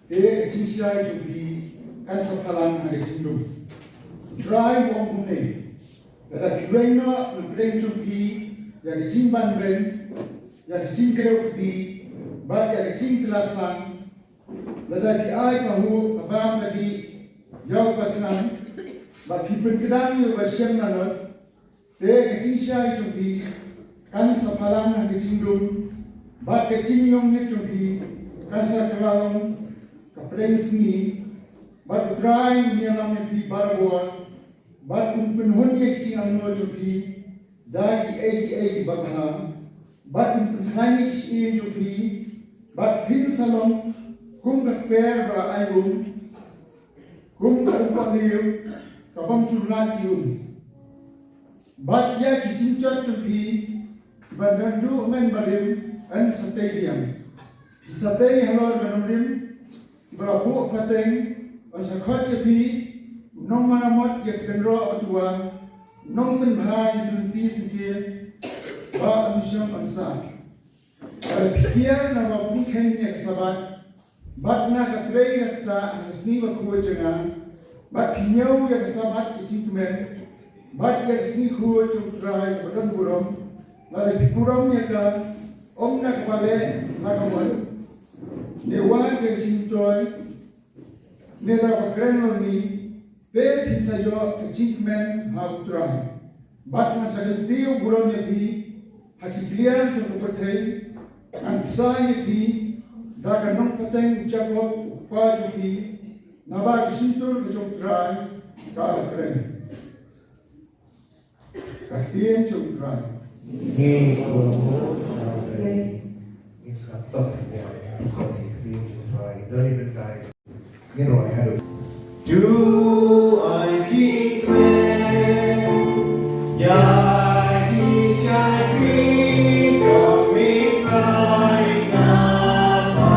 te ka jingshai jong phi kan sa phalang ha ka jingdum. U Trai u ong kumne: Lada phi weng noh na pdeng jong phi ïa ka jingbanbeiñ, ïa ka jingkdew kti bad ïa ka jingkylla sang, lada phi ai kahu ka bam ka dih ïa u bathynnam, bad phi pynkdang ïa u bashem lanot, te ka jingshai jong phi kan sa phalang ha ka jingdum, bad ka jingïong ngeit jong phi kan sa kylla long ka pdeng sngi. Bad U Trai un ïalam ïa phi barabor, bad un pynhun ïa ka jingangnud jong phi da kiei kiei kiba bha, bad un pynkhlaiñ ïa ki shyieng jong phi, bad phin sa long kum ka kper ba la ai um, kum ka umpohliew ka bym ju rngat ki um. Bad ïa ki jingjot jong phi kiba don duh mynbarim yn sa tei biang. Ki sa tei halor ka nongrim, kiba la buh pateng, yn sa khot ïa phi u nongmaramot ïa ka kynroh ba tyrwa, u nongpynbha ïa ki lynti syntien, ba yn shong yn sah. Bad phi kiar na ba pynkheiñ ïa ka Sabbath, bad na ka trei ka ktah ha ka sngi bakhuid jong nga, bad phi ñiew ïa ka Sabbath ka jingkmen, bad ïa ka sngi khuid jong U Trai kaba don burom. Lada phi burom ïa ka, ym na kaba leh la ka mon, ne wad ïa ka jingmyntoi, ne la ba kren lorni, te phin sa ïoh ka jingkmen ha U Trai. Bad ngan sa kyntiew burom ïa phi ha ki kliar jong ka pyrthei, ngan bsa ïa phi da ka nongpateng u Jakob u kpa jong phi, naba ka shyntur ka jong U Trai ka la kren. Ka ktien jong U Trai. Ngi sngewbha, ngi sngewbha tok, ngi sngewbha ktien jong U Trai. Dei ban kai. Ngin rwai haduh. To ai jingkmen ïa ki shakri jong U Trai naba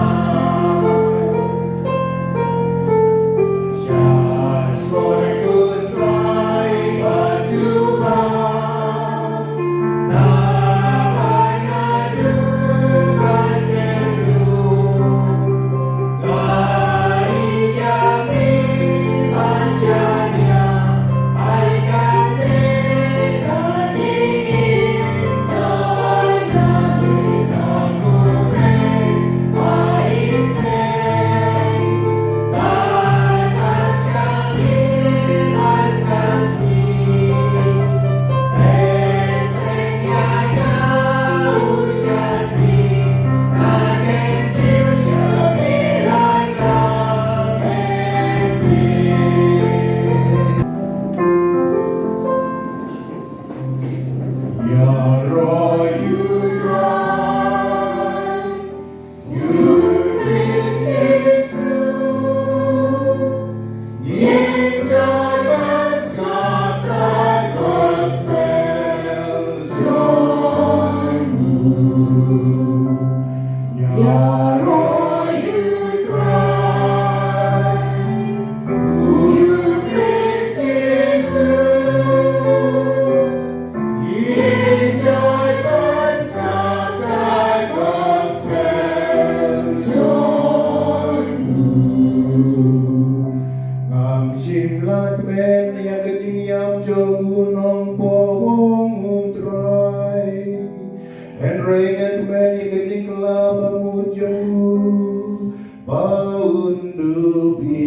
Undubi.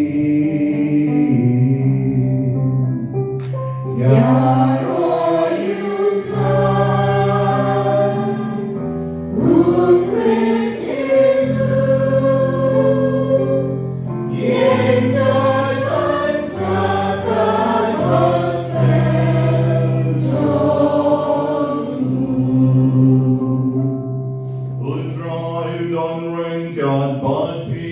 Yaroi utai, U Khrist Jisu, ïeng jot ban sah ka gospel jong u. U Trai un don ryngkat bad phi.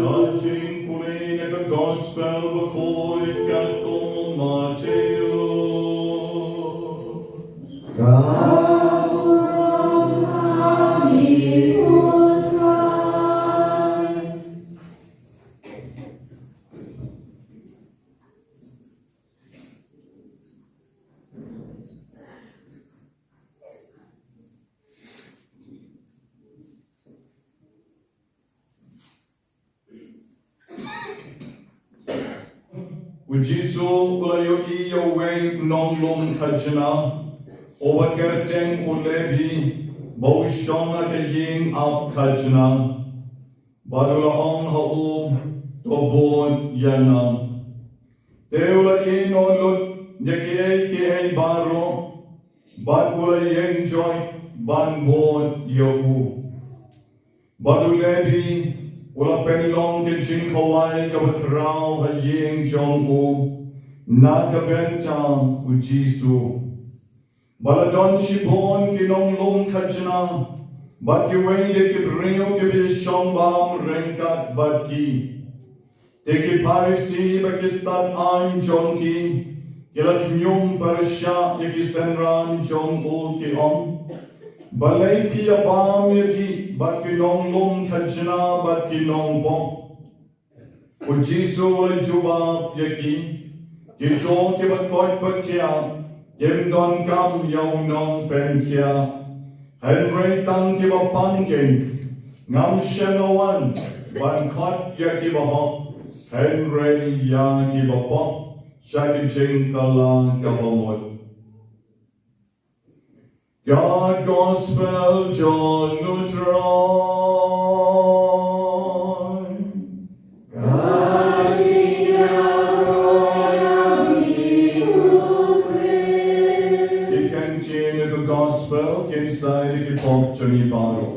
Ka jingpule na ka gospel bakhuid katkum u Mathaios. Ka burom ha me ko Trai. U Jisu u la ïohi ïa uwei u nonglum khajna, uba kyrteng u Lebi, ba u shong ha ka ïing ap khajna. Bad u la ong ha u, to bud ïa nga. Te u la ïehnoh lut ïa kiei kiei baroh, bad u la ïeng joit ban bud ïa u. Bad u Lebi u la pynlong ka jingkhawai kaba khraw ha ïing jong u na ka bynta u Jisu. Ba la don shibun ki nonglum khajna bad kiwei de ki briew kiba ïashong bam ryngkat bad ki. Te ki Pharisi bad ki stad aiñ jong ki, ki la khñium pyrshah ïa ki synran jong u, ki ong, balei phi ïabam ïa ki bad ki nonglum khajna bad ki nongpop? U Jisu u la jubab ïa ki, kito kiba koit ba khiah kim donkam ïa u nongpynkhiah, hynrei tang kiba pang keiñ. Ngam shym la wan ban khot ïa kiba hok, hynrei ïa kiba pop sha ka jingkylla kaba mut. Ka gospel jong u Trai. Ka jingïaroh ïa me ko Khrist. Ki ktien jong ka gospel kin sa ïa ki pop jong ngi baroh.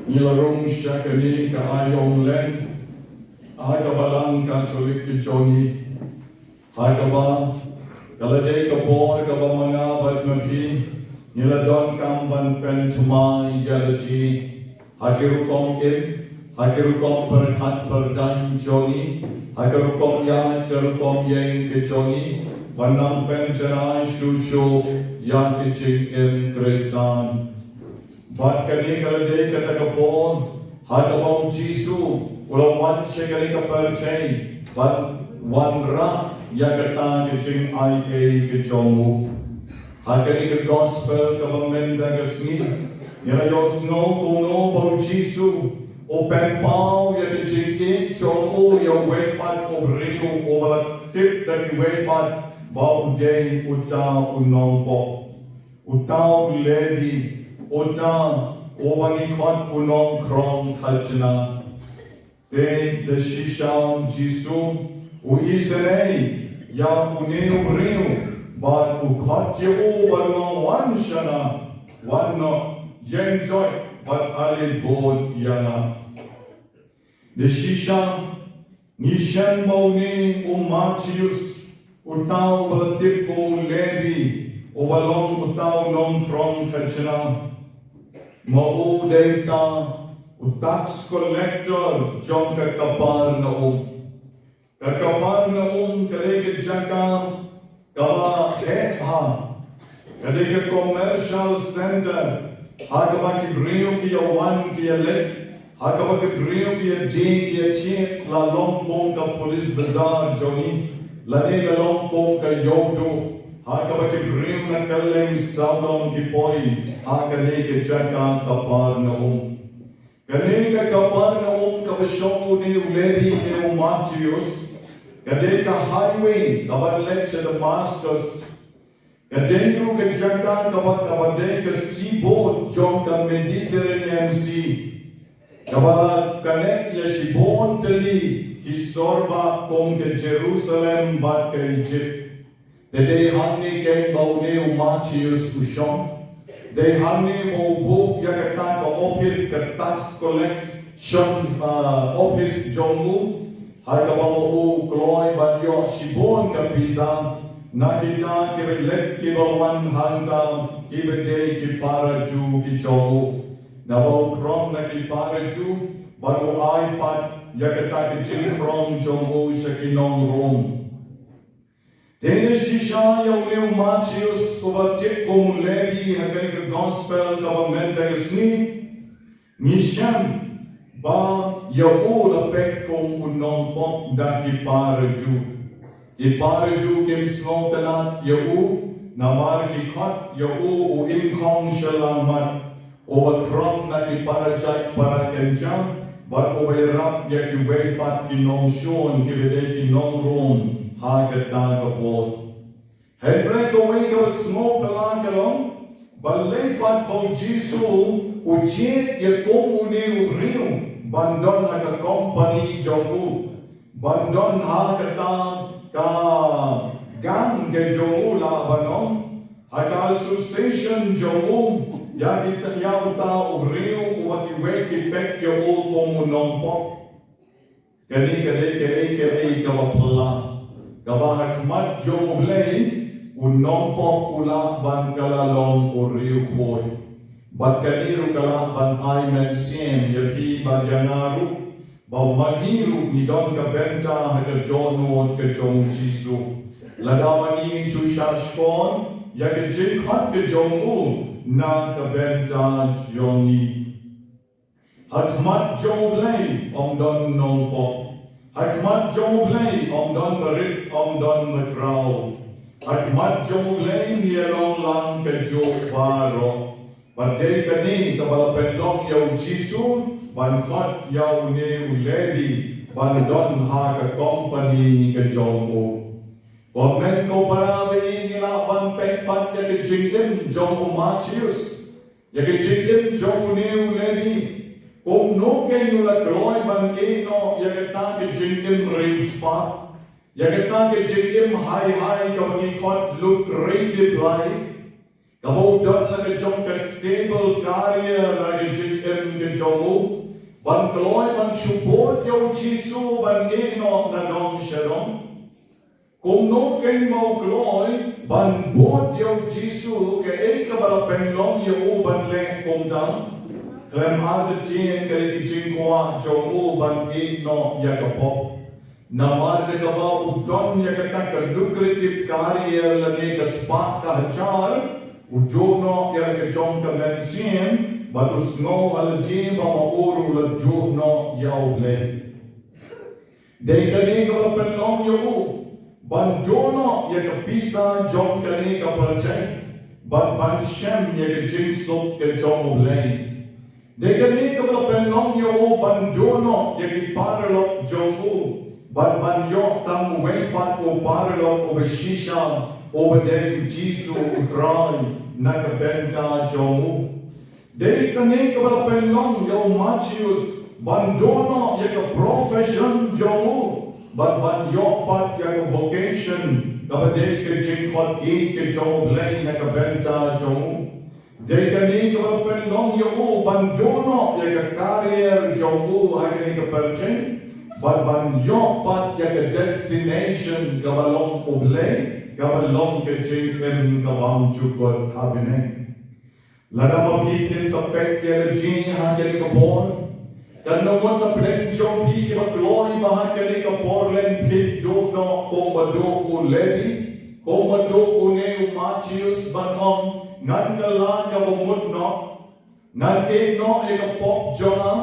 Ngi la rung sha kane ka aïom lent ha ka Balang Katholik ka jong ngi, ha kaba ka la dei ka por kaba ma nga bad ma phi ngi la donkam ban pynthymmai ïa lade ha ki rukom im, ha ki rukom pyrkhat pyrdaiñ jong ngi, ha ki rukom ïaid, ki rukom ïeng ki jong ngi, ban nang pynjanai shuh shuh ïa ki jingim Khristan. Bad kane ka la dei kata ka por ha kaba u Jisu u la wan sha kane ka pyrthei ban wanrah ïa kata ka jingai ei ka jong u. Ha kane ka gospel kaba mynta ka sngi, ngi la ïohsngew kumno ba u Jisu u pynpaw ïa ka jingïeit jong u ïa uwei pat u briew uba la tip da kiwei pat ba u dei uta u nongpop, uta u Lebi, uta uba ngi khot u nongkhrong khajna. Te da shisha u Jisu u isynei ïa une u briew bad u khot ïa u bad u ong, wan shana, wan noh, ïeng joit bad ale bud ïa nga. Da shisha ngi shem ba une u Mathaios, uta uba la tip kum u Lebi, uba long uta u nongkhrong khajna, ma u dei uta u tax collector jong ka Kapernaum. Ka Kapernaum ka dei ka jaka kaba heh bha, ka dei ka commercial center ha kaba ki briew ki ïa wan ki ïa leit, ha kaba ki briew ki ïa die ki ïa thied, la long kum ka police bazaar jong ngi, lane la long kum ka ïewduh ha kaba ki briew na kylleng sawdong ki poi ha kane ka jaka Kapernaum. Kane ka Kapernaum kaba shong une u Lebi ne u Mathaios, Ka dei ka highway kaban leit sha Damascus. Ka dei ruh ka jaka kaba, kaba dei ka seaboard jong ka Mediterranean Sea, kaba la connect ïa shibun tylli ki sor bah kum ka Jerusalem bad ka Egypt. Te dei hangne keiñ ba une u Matheus u shong. Dei hangne ba u buh ïa kata ka office, ka tax collection, ah, office jong u, ha kaba u kloi ban ïoh shibun ka pisa na kita kiba leit kiba wan hangta, kiba dei ki para Jiw ki jong u. Naba u khrong na ki para Jiw bad u ai pat ïa kata ka jingkhrong jong u sha ki nong Rom. Te ne shisha ïa une u Matheus uba tip kum u Lebi ha kane ka gospel kaba mynta ka sngi, ngi shem ba ïa u la peit kum u nongpop da ki para Jiw. Ki para Jiw kim sngewtynnat ïa u, namar ki khot ïa u u ingkhong shyllangmat, uba khrong na ki para jait para kynja, bad uba ïarap ïa kiwei pat ki nongshun kiba dei ki nong Rom ha kata ka por. Hynrei kawei kaba sngewphylla ka long, balei pat ba u Jisu u jied ïa kum une u briew ban don ha ka kompani jong u, ban don ha kata ka gang ka jong u, lah ban ong, ha ka association jong u ïa kita, ïa uta u briew uba kiwei ki peit ïa u kum u nongpop. Kane ka dei kaei kaei kaba phylla, kaba ha khmat jong U Blei u nongpop u lah ban kylla long u riewkhuid. Bad kane ruh ka lah ban ai mynsiem ïa phi bad ïa nga ruh, ba ma ngi ruh ngi don ka bynta ha ka dohnud ka jong U Jisu. Lada ma ngi ngin shu shah shkor ïa ka jingkhot ka jong u na ka bynta jong ngi. Ha khmat jong U Blei ym don nongpop. Ha khmat jong U Blei ym don barit, ym don bakhraw. Ha khmat jong U Blei ngi ïa long lang kajuh baroh. Bad dei kane kaba la pynlong ïa U Jisu ban khot ïa une u Lebi ban don ha ka kompani ka jong u. Ko hynmen ko para, ba ngi lah ban peit pat ïa ka jingim jong u Matheus, ïa ka jingim jong une u Lebi. Kumno keiñ u la kloi ban ïeh noh ïa kata ka jingim riewspah, ïa kata ka jingim haihai kaba ngi khot lucrative life, kaba u don la ka jong ka stable career ha ka jingim ka jong u, ban kloi ban shu bud ïa U Jisu ban ïeh noh na dong sha dong. Kumno keiñ ba u kloi ban bud ïa U Jisu, kaei kaba la pynlong ïa u ban leh kumta? Khlem artatien ka dei ka jingkwah jong u ban ïeh noh ïa ka pop. Namar da kaba u don ïa kata ka lucrative career lane ka spah ka hajar, u duh noh ïa la ka jong ka mynsiem, bad u sngew ha lade ba ma u ruh u la duh noh ïa U Blei. Dei kane kaba la pynlong ïa u ban duh noh ïa ka pisa jong kane ka pyrthei, bad ban shem ïa ka jingsuk ka jong U Blei. Dei kane kaba la pynlong ïa u ban duh noh ïa ki paralok jong u, bad ban ïoh tang uwei pat u paralok uba shisha, uba dei U Jisu U Trai, na ka bynta jong u. Dei kane kaba la pynlong ïa u Matheus ban duh noh ïa ka profession jong u, bad ban ïoh pat ïa ka vocation, kaba dei ka jingkhot ïeit ka jong U Blei na ka bynta jong u. Dei kane kaba la pynlong ïa u ban duh noh ïa ka career jong u ha kane ka pyrthei, bad ban ïoh pat ïa ka destination kaba long U Blei, kaba long ka jingim ka bymjukut ha bneng. Lada ma phi phin sa peit ïa la jong ngi ha kane ka por, kan nang mut na pdeng jong phi kiba kloi ba ha kane ka por lem phin duh noh kumba duh u Lebi, kumba duh une u Matheus ban ong, ngan kylla kaba mut noh, ngan ïeh noh ïa ka pop jong nga,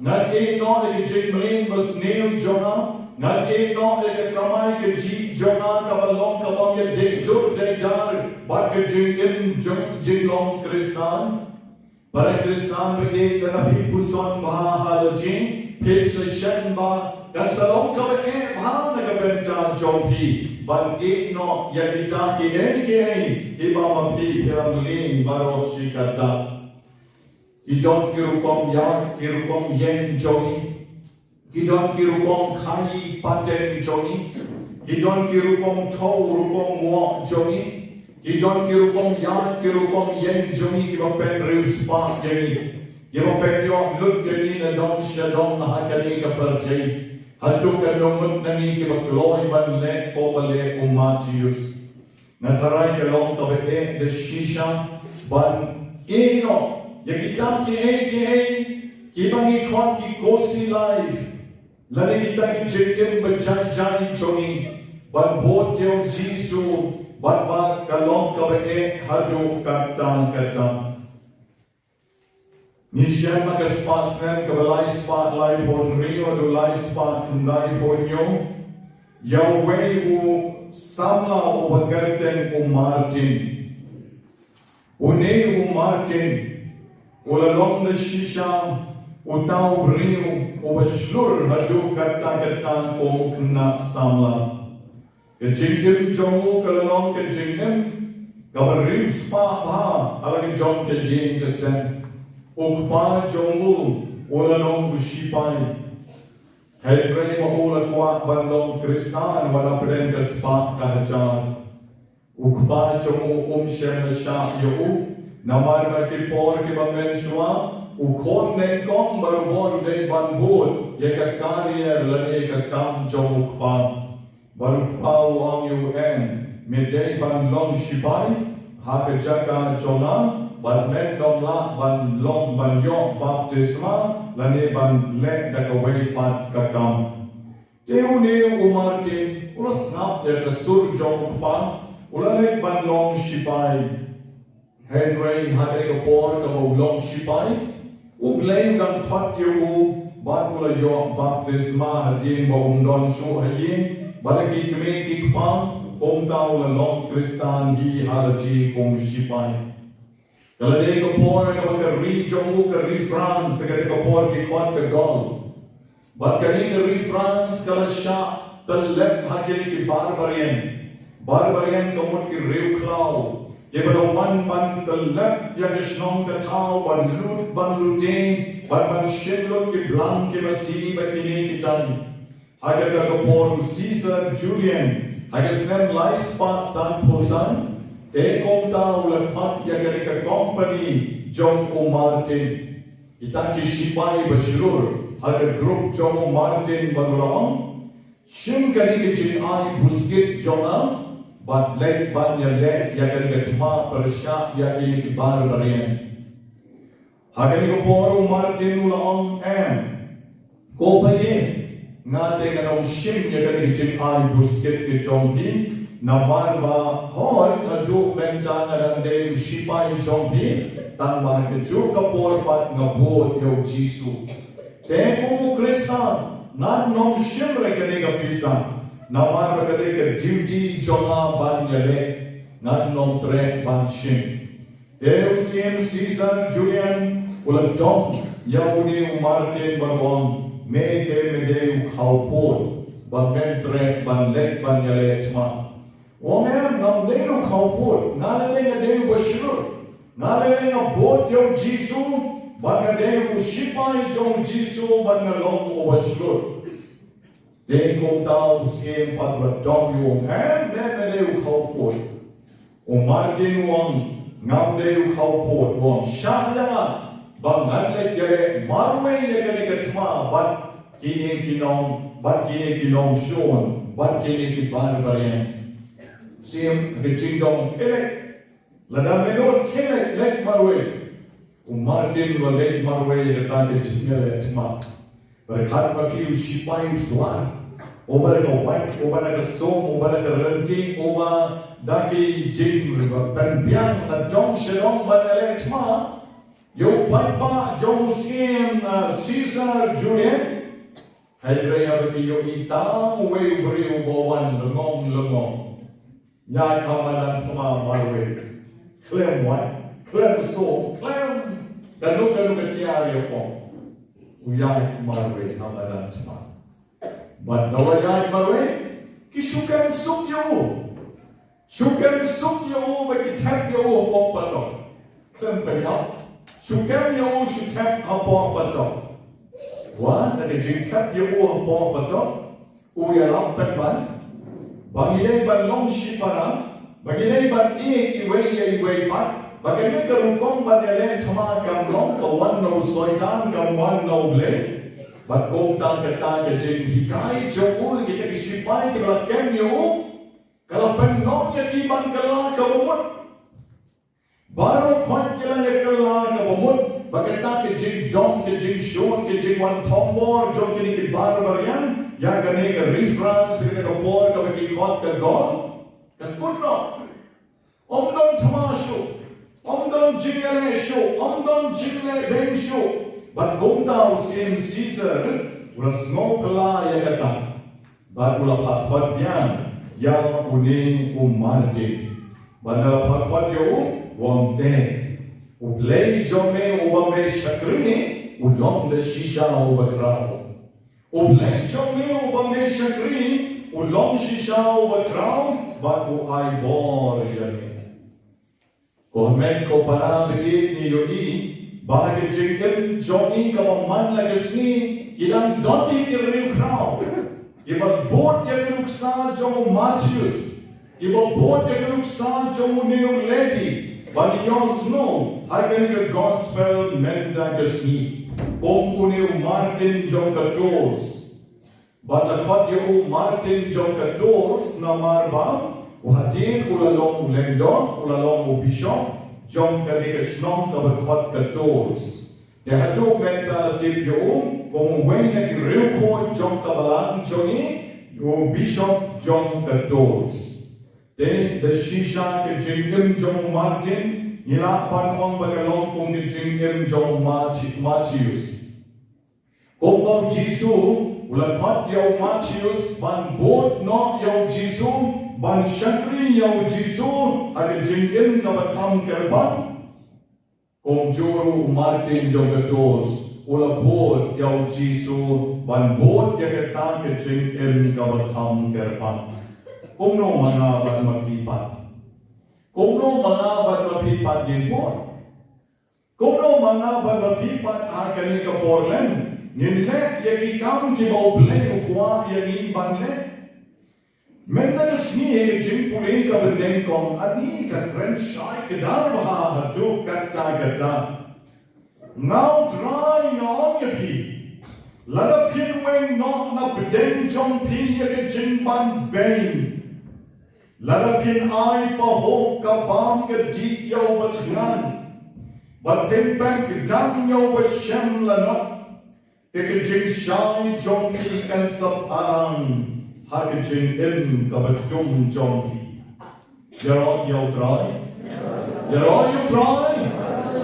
ngan ïeh noh ïa ka jingmlien basniew jong nga, ngan ïeh noh ïa ka kamai kajih jong nga kaba long kaba ym ïadei dur dei dar bad ka jingim jong jinglong Khristan. Para Khristan ba ïeit, lada phi puson bha ha la jong ngi, phin sa shem ba kan sa long kaba eh bha na ka bynta jong phi ban ïeh noh ïa kita kiei kiei kiba ma phi phi la mlien baroh shi katta. Ki don ki rukom ïaid, ki rukom ïeng jong ngi. Ki don ki rukom khaii pateng jong ngi. Ki don ki rukom thew rukom woh jong ngi. Ki don ki rukom ïaid, ki rukom ïeng jong ngi kiba pynriewspah ïa ngi, kiba pynïoh lut ïa ngi na dong sha dong ha kane ka pyrthei. Haduh katno ngut na ngi kiba kloi ban leh kumba leh u Matheus. Nga tharai ka long kaba eh da shisha ban ïeh noh ïa kita kiei kiei kiba ngi khot ki cozy life lane kita ki jingim ba jai jai jong ngi, ban bud ïa u Jisu, bad ba ka long kaba eh haduh katta katta. Ngi shem ha ka spah snem kaba lai spah laiphew hynriew haduh lai spah khyndaiphew hynñiew ïa uwei u samla uba kyrteng u Martin. Une u Martin u la long da shisha uta u briew uba shlur haduh katta katta kum u khynnah samla. Ka jingim jong u ka la long ka jingim kaba riewspah bha ha la ka jong ka ïing ka sem. U kpa jong u u la long u shipai. Hynrei ma u la kwah ban long Khristan wat hapdeng ka spah ka hajar. U kpa jong u um shym la shah ïa u, namar ba ki por kiba mynshuwa u khun nyngkong barabor u dei ban bud ïa ka career lane ka kam jong u kpa. Bad u kpa u ong ïa u, em, me dei ban long shipai ha ka jaka jong nga, bad mem lah ban long ban ïoh baptisma lane ban leh da kawei pat ka kam. Te une u Martin u la sngap ïa ka sur jong u kpa, u la leit ban long shipai. Hynrei ha kane ka por kaba u long shipai, U Blei u dang khot ïa u bad u la ïoh baptisma hadien ba um don shuh ha ïing bad la ki kmie ki kpa, kumta u la long Khristan hi ha la jong u shipai. Ka la dei ka por kaba ka ri jong u ka ri France, ka dei ka por ki khot ka Gaul. Bad kane ka ri France ka la shah tyllep ha kine ki barbarian. Barbarian ka mut ki riewkhlaw kiba la wan ban tyllep ïa ka shnong ka thaw, ban lut ban lute, ban ban shim lut ki blang ki masi bad kine ki tang. Ha kata ka por u Caesar Julian ha ka snem lai spah sanphew san, te kumta u la khot ïa kane ka kompani jong u Martin. Kita ki shipai ba shlur ha ka grup jong u Martin bad u la ong, shim kane ka jingai buskit jong nga bad leit ban ïaleh ïa kane ka thma pyrshah ïa kine ki barbarian. Ha kane ka por u Martin u la ong, em, ko paidbah, nga te ngan ym shim ïa kane ka jingai buskit ka jong phi, namar ba hooid haduh mynta nga dang dei u shipai jong phi, tang ba ha kajuh ka por pat nga bud ïa u Jisu. Te kum u Khristan ngan ym shim re kane ka pisa, namar ba ka dei ka duty jong nga ban ïaleh, ngan ym treh ban shim. Te u Syiem Caesar Julian u la dom ïa une u Martin bad u ong, me te me dei u khawpud ba mem treh ban leit ban ïaleh thma. U ong, em, ngam dei u khawpud, nga lei nga dei u bashlur. Nga lei nga bud ïa u Jisu bad nga dei u shipai jong u Jisu bad nga long u bashlur. Te kumta u Syiem pat u la dom ïa u, em, me me dei u khawpud. U Martin u ong, ngam dei u khawpud. U ong, shah ïa nga ba ngan leit ïaleh marwei ïa kane ka thma bad kine ki nong, bad kine ki nongshun, bad kine ki barbarian. Syiem, ka jingdon khie leit. Lada me nud khie leit, leit marwei. U Martin u la leit marwei ïa kata ka jingïaleh thma. Bad katba phi u shipai u shuwa, uba da ka wait, uba da ka sum, uba da ka rynti, uba da ki jingpynbiang na dong sha dong ban ïaleh thma ïa u paidbah jong u Syiem, ah, Caesar Julian. Hynrei haba ki ïohi tang uwei u briew uba wan lyngong lyngong, ïaid ha madan thma marwei, khlem wait, khlem sum, khlem kano kano ka tiar ïakhun, u ïaid marwei ha madan thma. Bad naba ïaid marwei, Ki shu kem suk ïa u. Shu kem suk ïa u bad ki thep ïa u hapoh patok. Khlem pynïap. Shu kem ïa u shu thep hapoh patok. Wat la ka jingthep ïa u hapoh patok, u ïalap pynban ba ngi dei ban long shipara, ba ngi dei ban ïeit iwei ïa iwei pat, ba kane ka rukom ban ïaleh thma kam long ka wan na u Soitan kam wan na u Blei. Bad kumta kata ka jinghikai jong u ïa kita ki shipai kiba la kem ïa u, ka la pynlong ïa ki ban kylla kaba mut. Baroh khoit ki la ïa kylla kaba mut, ba kata ka jingdom, ka jingshun, ka jingwan thombor jong kine ki bar bariang ïa kane ka refrain, sa kata ka por kaba ki khot ka gol, ka kut noh. Ym don thma shuh, ym don jingïaleh shuh, ym don jingleh beiñ shuh. Bad kumta u Syiem Caesar u la sngewkylla ïa kata. Bad u la phah khot biang ïa une u Martin. Bad u la phah khot ïa u, u ong te, U Blei jong me uba me shakri u long da shisha uba khraw. U Blei jong me uba me shakri u long shisha uba khraw, bad u ai bor ïa me. Ko hynmen ko para, ba ngi ïohi ba ha ka jingim jong ngi kaba man la ka sngi, ki dang don hi ki riewkhraw kiba bud ïa ka nuksa jong u Mathaios, kiba bud ïa ka nuksa jong une u Lebi, ba ngi ïohsngew ha kane ka gospel mynta ka sngi kum une u Martin jong ka Tours. Bad la khot ïa u Martin jong ka Tours namar ba u hadien u la long u lyngdoh, u la long u bishop jong kane ka shnong kaba khot ka Tours. Te haduh mynta la tip ïa u kum uwei na ki riewkhuid jong ka balang jong ngi, u bishop jong ka Tours. Te da shisha ka jingim jong u Martin ngi lah ban ong ba ka long kum ka jingim jong u Mathi-, Mathaios. Kumba u Jisu u la khot ïa u Mathaios ban bud noh ïa u Jisu, ban shakri ïa u Jisu ha ka jingim kaba kham kyrpang, kumjuh ruh u Martin jong ka Tours u la bud ïa u Jisu ban bud ïa kata ka jingim kaba kham kyrpang. Kumno ma nga bad ma phi pat? Kumno ma nga bad ma phi pat ngin bud? Kumno ma nga bad ma phi pat ha kane ka por lem ngin leh ïa ki kam kiba U Blei u kwah ïa ngi ban leh? Mynta ka sngi ha ka jingpule kaba nyngkong, ani ka kren shai kdar bha haduh katta katta. Nga U Trai nga ong ïa phi, lada phin weng noh na pdeng jong phi ïa ka jingban beiñ, lada phin ai pahuh ka bam ka dih ïa uba thngan, bad phin pynkdang ïa uba shem lanot, te ka jingshai jong phi kan sa phalang ha ka jingim kaba dum jong phi. Ïaroh ïa U Trai. Ïaroh ïa U Trai.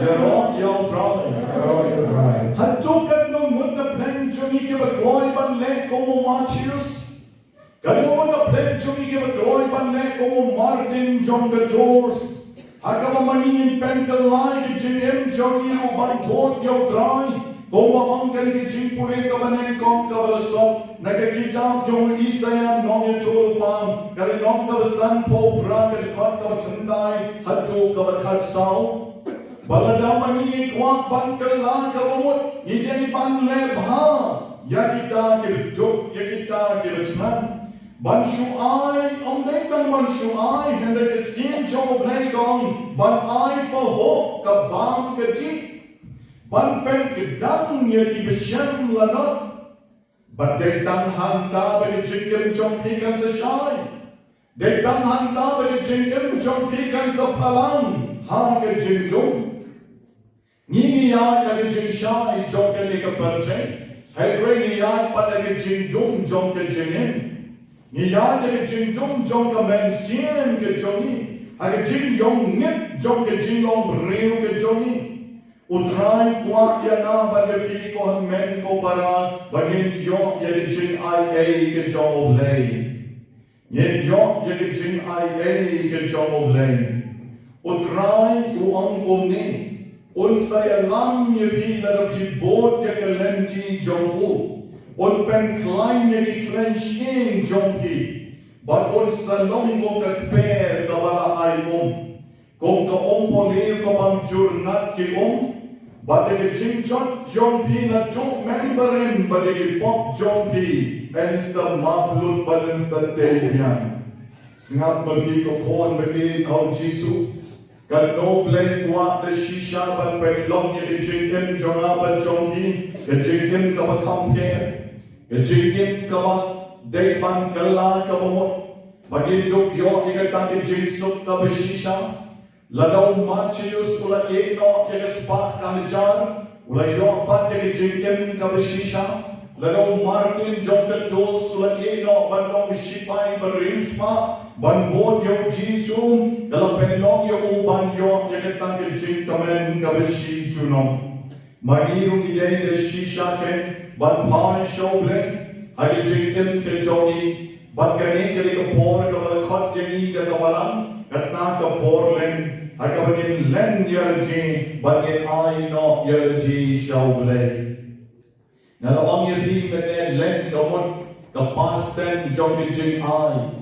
Ïaroh ïa U Trai. Ïaroh ïa U Trai. Hato katno ngut na pdeng jong ngi kiba kloi ban leh kum u Mathaios? Katno ngut na pdeng jong ngi kiba kloi ban leh kum u Martin jong ka Tours? Ha kaba ma ngi ngin pynkylla ïa ka jingim jong ngi ruh ban bud ïa U Trai. Kumba ong kane ka jingpule kaba nyngkong kaba la sot na ka kitab jong u Isaïah nongïathuhlypa, ka lynnong kaba sanphew phra, ka dkhot kaba khyndai haduh kaba khatsaw. Ba lada ma ngi ngi kwah ban kylla kaba mut, ngi dei ban leh bha ïa kita kiba duk, ïa kita kiba thngan. Ban shu ai, ym dei tang ban shu ai, hynrei ka ktien jong U Blei ka ong ban ai pahuh ka bam ka dih, ban pynkdang ïa kiba shem lanot. Bad dei tang hangta ba ka jingim jong phi kan sa shai. Dei tang hangta ba ka jingim jong phi kan sa phalang ha ka jingdum. Ngi ngi ïaid ha ka jingshai jong kane ka pyrthei, hynrei ngi ïaid pat ha ka jingdum jong ka jingim. Ngi ïaid ha ka jingdum jong ka mynsiem ka jong ngi, ha ka jingïong ngit jong ka jinglong briew ka jong ngi. U Trai u kwah ïa nga bad ïa phi, ko hynmen ko para, ba ngin ïoh ïa ka jingaiei ka jong U Blei. Ngin ïoh ïa ka jingaiei ka jong U Blei. U Trai u ong kumne, un sa ïalam ïa phi lada phi bud ïa ka lynti jong u. Un pynkhlaiñ ïa ki khleiñ shyieng jong phi. Bad un sa long kum ka kper kaba la ai um, kum ka um pule kaba ym jur ngat ki um. Bad da ka jingjot jong phi naduh mynba rim, bad da ki pop jong phi yn sa map lut bad yn sa tei biang. Sngap ma phi ko khun ba ïeit ha U Jisu. Kano Blei kwah da shisha ban pynlong ïa ka jingim jong nga bad jong phi ka jingim kaba kham pher, ka jingim kaba dei ban kylla kaba mut, ba ngin dup ïoh ïa kata ka jingsuk kaba shisha. Lada u Mathaios u la ïeh noh ïa ka spah ka hajar, u la ïoh pat ïa ka jingim kaba shisha. Lada u Martin jong ka Tours u la ïeh noh ban long u shipai ba riewspah ban bud ïa U Jisu, ka la pynlong ïa u ban ïoh ïa kata ka jingkmen kaba shi junom. Ma ngi ruh ngi dei da shisha kein ban phai sha U Blei ha ka jingim ka jong ngi. Bad kane ka dei ka por kaba la khot ïa ngi da ka balang, kata ka por len ha kaba ngin len ïa lade bad ngin ai noh ïa lade sha U Blei. Nga la ong ïa phi mynne len ka mut ka past tense jong ka jingai.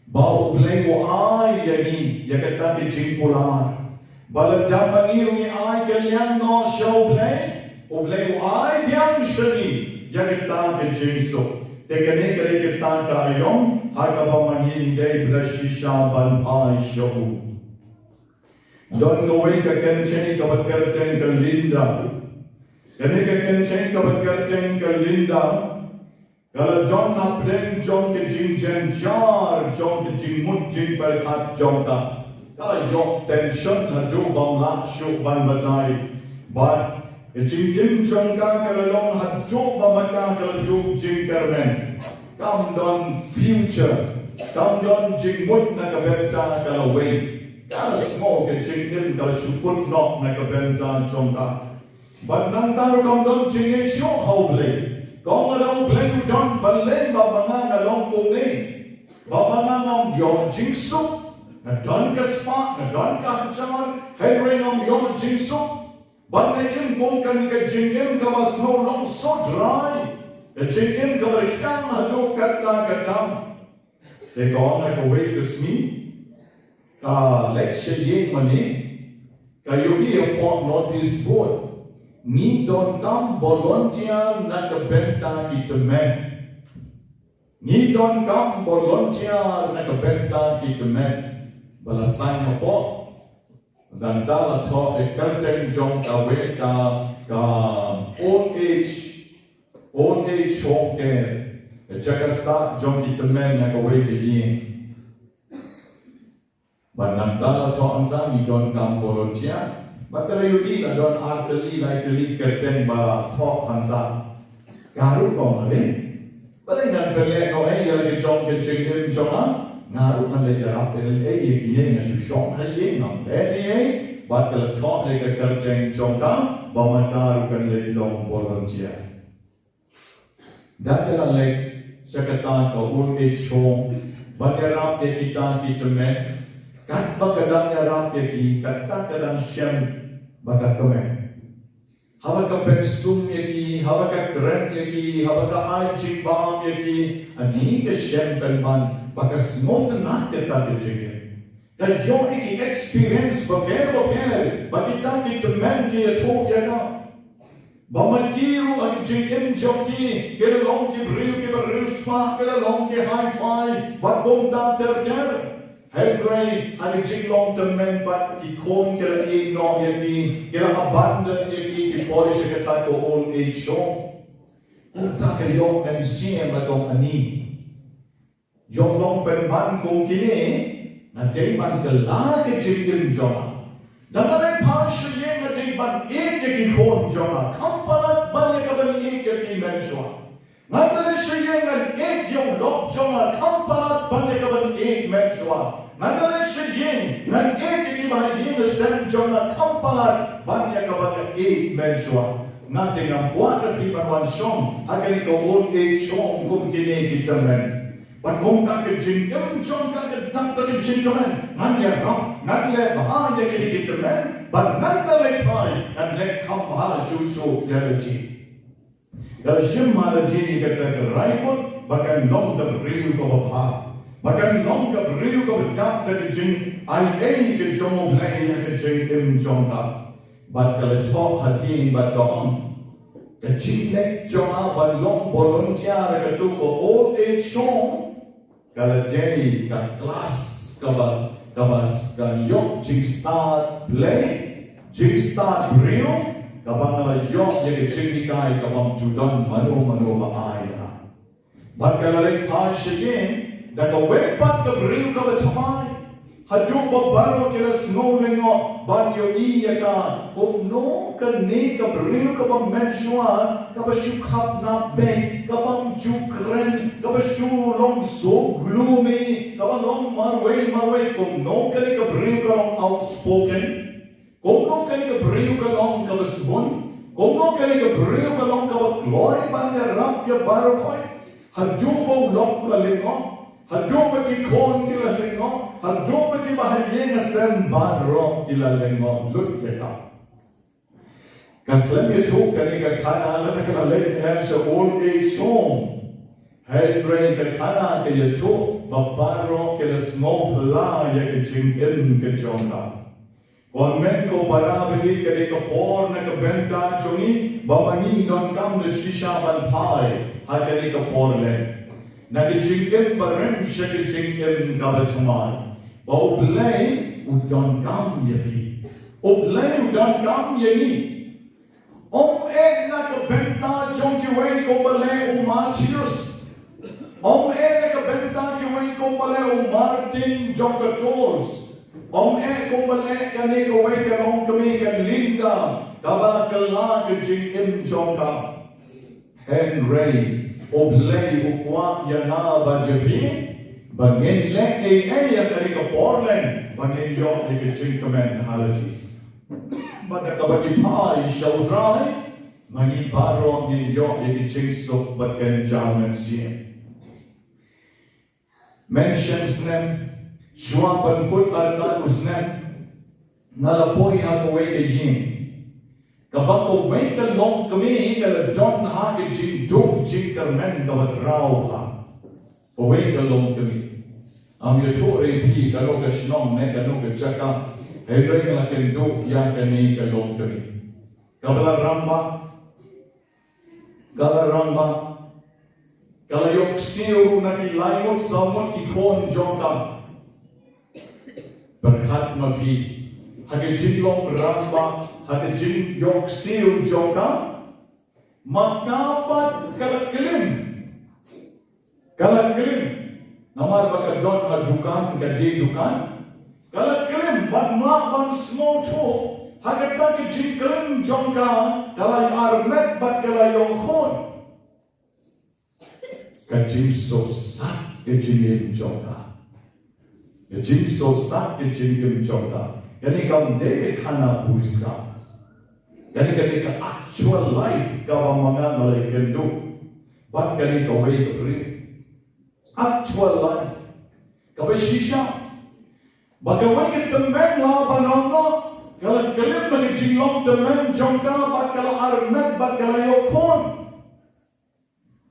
Ba U Blei u ai ïa ngi ïa kata ka jingkular. Ba lada ma ngi ruh ngi ai ka liang noh sha U Blei, U Blei u ai biang sha ngi ïa kata ka jingsuk. Te kane ka dei kata ka aïom ha kaba ma ngi ngi dei da shisha ban phai sha u. Don kawei ka kynthei kaba kyrteng ka Linda. Kane ka kynthei kaba kyrteng ka Linda ka la don hapdeng jong ka jingjynjar jong ka jingmut jingpyrkhat jong ka. Ka la ïoh tension haduh ba ym lah shuh ban batai. Bad ka jingim jong ka ka la long haduh ba ma ka ka la duh jingkyrmen. Kam don future, kam don jingmut na ka bynta ka lawei. Ka la sngew ka jingim ka la shu kut noh na ka bynta jong ka. Bad nangta ruh kam don jingngeit shuh ha U Blei. Ka ong lada U Blei u don, balei ba ma nga nga long kumne? Ba ma nga ngam ïoh jingsuk. Nga don ka spah, nga don ka hajar, hynrei ngam ïoh jingsuk. Bad nga im kum kane ka jingim kaba sngew long so dry. Ka jingim kaba rkhiang haduh katta katta. Te ka ong ha kawei ka sngi ka leit sha ïing mane, ka ïohi hapoh notice board, ngi donkam volunteer na ka bynta ki tymmen. Ngi donkam volunteer na ka bynta ki tymmen. Ba la sign hapoh. Nangta la thoh ïa ka kyrteng jong kawei ka, ka old age, old age home care. Ka jaka sah jong ki tymmen na kawei ka ïing. Bad nangta la thoh hangta ngi donkam volunteer. Bad ka la ïohi la don ar tylli lai tylli kyrteng ba la thoh hangta. Ka ruh ka ong, balei ngan pynleh noh ei ïa la ka jong ka jingim jong nga? Nga ruh ngan leit ïarap ei ei ïa kine, nga shu shong ha ïing ngam leh ei ei. Bad ka la thoh ïa ka kyrteng jong ka ba ma ka ruh kan leit long volunteer. Da ka la leit sha kata ka old age home ban ïarap ïa kita ki tymmen, katba ka dang ïarap ïa ki, kata ka dang shem ba ka kmen. Haba ka pynsum ïa ki, haba ka kren ïa ki, haba ka ai jingbam ïa ki, ani ka shem pynban ba ka sngewtynnat kata ka jingim. Ka ïoh ïa ki experience bapher bapher ba kita ki tymmen ki ïathuh ïa ka. Ba ma ki ruh ha ki jingim jong ki ki la long ki briew kiba riewspah, ki la long ki high five bad kumta ter ter. Hynrei ha ki jinglong tymmen bad ki khun ki la ïeh noh ïa ki, ki la abandon ïa ki, ki poi sha kata ka old age home. Kumta ka ïoh mynsiem, la ong ani, ïoh long pynban kum kine, nga dei ban kylla ka jingim jong nga. Da nga leit phai sha ïing nga dei ban ïeit ïa ki khun jong nga, kham palat ban ïa kaba ïeit ïa ki mynshuwa. Nga leit sha ïing ngan ïeit ïa u lok jong nga, kham palat ban ïa kaba ïeit mynshuwa. Nga leit sha ïing ngan ïeit ïa kiba ha ïing ha sem jong nga, kham palat ban ïa kaba ïeit mynshuwa. Nga te ngam kwah da phi ban wan shong ha kane ka old age home kum kine ki tymmen. Bad kumta ka jingim jong ka ka dap da ka jingkmen. Ngan ïarap, ngan leh bha ïa kine ki tymmen, bad ngan da leit phai ngan leh kham bha shuh shuh ïa lade. Ka la shim ha lade ïa kata ka rai kut ba kan long ka briew kaba bha. Ba kan long ka briew kaba dap da ka jingaiei ka jong U Blei ha ka jingim jong ka. Bad ka la thoh hadien bad ka ong, ka jingleh jong nga ban long volunteer ha kato ka old age home, ka la dei ka klas kaba, kaba s-, ka ïoh jingstad Blei, jingstad briew, kaba nga la ïoh ïa ka jinghikai kaba ym ju don mano mano ba ai ïa nga. Bad ka la leit phai sha ïing da kawei pat ka briew kaba thymmai. Haduh ba baroh ki la sngew lyngngoh ban ïohi ïa ka, kumno kane ka briew kaba mynshuwa, kaba shu khapnap beit, kaba ym ju kren, kaba shu long so gloomy, kaba long marwei marwei, kumno kane ka briew ka long outspoken. Kumno kane ka briew ka long kaba sbun, kumno kane ka briew ka long kaba kloi ban ïarap ïa baroh khoit. Haduh ba u lok u la lyngngoh, haduh ba ki khun ki la lyngngoh, haduh ba ki bahaïing hastem baroh ki la lyngngoh lut ïa ka. Ka khlem ïathuh kane ka khana lada ka la leit em sha old age home. Hynrei ka khana ka ïathuh ba baroh ki la sngewphylla ïa ka jingim ka jong ka. Ko hynmen ko para, ba ïeit, ka dei ka por na ka bynta jong ngi ba ma ngi donkam da shisha ban phai ha kane ka por leh, na ka jingim barim sha ka jingim kaba thymmai. Ba U Blei u donkam ïa phi. U Blei u donkam ïa ngi. Ym eh na ka bynta jong kiwei kumba leh u Martius. Ym eh na ka bynta kiwei kumba leh u Martin jong ka Tours. Ym eh kumba leh kane kawei ka longkmie ka Linda, kaba kylla ka jingim jong ka. Hynrei U Blei u kwah ïa nga bad ïa phi ba ngin leh ei ei ha kane ka por leh, ba ngin ïoh ïa ka jingkmen ha lade. Bad da kaba ngi phai sha U Trai, ma ngi baroh ngin ïoh ïa ka jingsuk bad kan jam mynsiem. Mynshem snem, shuwa ban kut artat u snem, nga la poi ha kawei ka ïing. Kaba kawei ka longkmie ka la don ha ka jingduh jingkyrmen kaba khraw bha. Kawei ka longkmie. Ngam ïathuh ïa phi kano ka shnong ne kano ka jaka. Hynrei nga la kynduh ïa kane ka longkmie. Kaba la rangbah. Ka la rangbah. Ka la ïoh ksiew ruh na ki lai ngut saw ngut ki khun jong ka. Pyrkhat ma phi. Ha ka jinglong rangbah, ha ka jingïoh ksiew jong ka. Ma ka pat ka la klim. Ka la klim. Namar ba ka don ha dukan, ka die dukan. Ka la klim bad mlak ban sngewthuh. Ha kata ka jingklim jong ka, ka la armet bad ka la ïoh khun. Ka jingsohsat ka jingim jong ka. Ka jingsohsat ka jingim jong ka. Kane kam dei ka khana puriskar. Kane ka dei ka actual life kaba ma nga nga la ïakynduh bad kane kawei ka briew. Actual life. Kaba shisha. Ba kawei ka tymmen la ban ong noh, ka la klim na ka jinglong tymmen jong ka bad ka la armet bad ka la ïoh khun.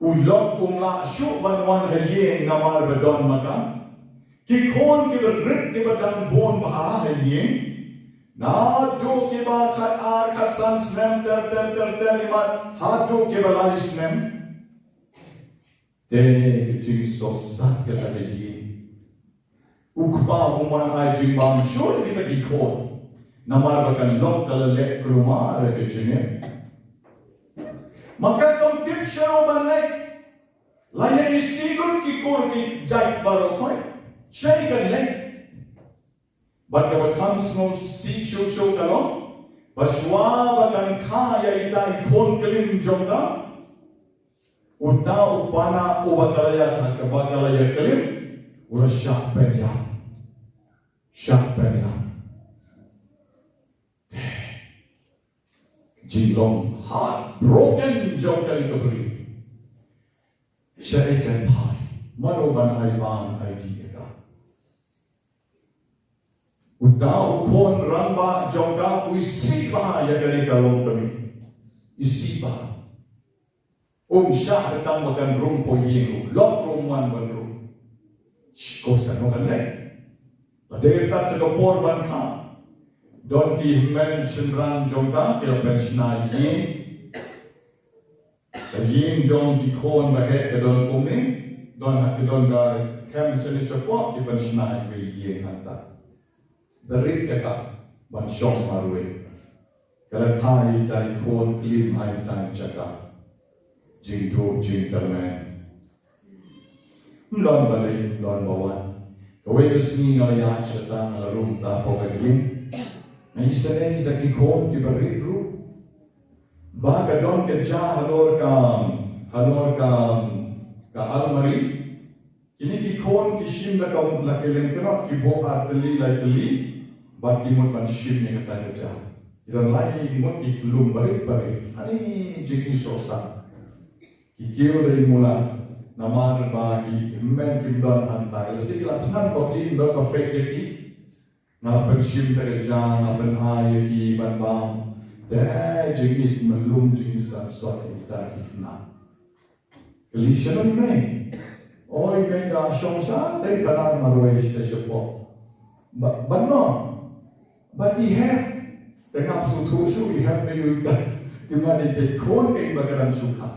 U lok um lah shuh ban wan ha ïing namar ba don ma ka. Ki khun kiba rit kiba dang bun bha ha ïing. Naduh kiba khat ar khat san snem ter ter ter ter imat haduh kiba lai snem. Te ka jingsohsat ka la ka ïing. U kpa um wan ai jingbam shuh ïa kita ki khun. Namar ba kan lok ka la leh kulmar ïa ka jingim. Ma ka kam tip shaei ban leh. La ïa isih lut ki kur ki jait baroh khoit. Shaei kan leh. Bad kaba kham sngewsih shuh shuh ka long ba shuwa ba kan kha ïa ita i khun klim jong ka. Uta u pana uba ka la ïa kha, uba ka la ïa klim, u la shah pynïap. Shah pynïap. Jinglong heartbroken jong kane ka briew. Shaei kan phai, mano ban ai bam ai dih ïa ka. Uta u khun rangbah jong ka u isih bha ïa kane ka longkmie. Isih bha. Um shah tang ba kan rung poi ïing ruh, lok ruh um wan ban rung. Ko shano kan ne. Ba dei tat sa ka por ban kha. Don ki hynmen shynrang jong ka ki la pynshna ïing. Ka ïing jong ki khun ba heh ka don kumne. Don ha ki don ka kem shane shapoh ki pynshna ïing hangta. Ba rit ïa ka ban shong marwei. Ka la kha ïa ita i khun klim ha ita i jaka. Jingduh jingkyrmen. Ym don ba dei, ym don ba wan. Kawei ka sngi nga la ïaid shata nga la rung ta hapoh ka ïing. Nga isynei ïa kita ki khun kiba rit ruh. Ba ka don ka ja halor ka, halor ka, ka almari. Kine ki khun ki shim da ka la ki lyngknot ki buh ar tylli lai tylli. Bad ki mut ban shim ïa kata ka ja. Ki don lai ki mut ki khlum barit barit. Ani jingïasoh sa. Ki kiew da i mula. Namar ba ki hynmen kim don hangta. Lehse ki la thngan ba kim don ba peit ïa ki. Nga pynshim ta ka ja, nga pynai ïa ki ban bam. Te jingïasoh, mlum jingïasoh ïa kita ki khynnah. Kylli shano i mei. O i mei ka shong shatei palat marwei shatei shapoh. Ba, ban no. Ban i hep. Te ngam sngewthuh shuh i hep mei u ita. Te ma dei te khun ka i ba ka dang shu kha.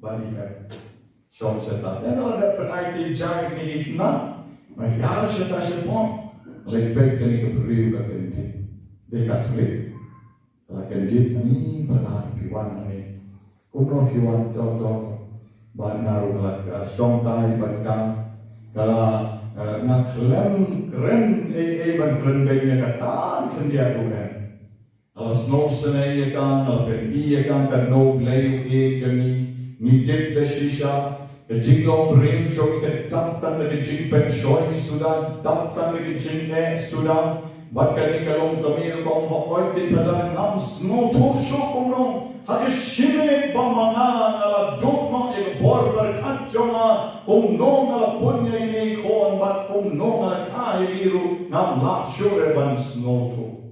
Ban i hep. Shong shata. Te nga la dep pynai te jai kine ki khynnah. Nga ïar shata shapoh. Nga leit peit kane ka briew ka kyndit. Dei Katholik. Ka la kyndit, ani, palat phi wan ani. Kumno phi wan, to to. Bad nga ruh nga la, eh, shong tai bad ka. Ka la, eh, nga khlem kren ei ei ban kren beiñ ïa ka, tang khyndiat ruh em. Nga la sngewsynei ïa ka, nga la pyni ïa ka katno U Blei u ïeit ïa ngi, ngi tip da shisha. Ka jinglong briew jong ngi ka dap tang da ka jingpynshoi suda, dap tang da ka jingeh suda. Bad kane ka longkmie ka ong, hooid te Phadar, ngam sngewthuh shuh kumno. Ha ka shi minit ba ma nga, nga la duh noh ïa ka bor pyrkhat jong nga, kumno nga la pun ïa ine i khun bad kumno nga la kha ïa i ruh, ngam lah shuh re ban sngewthuh.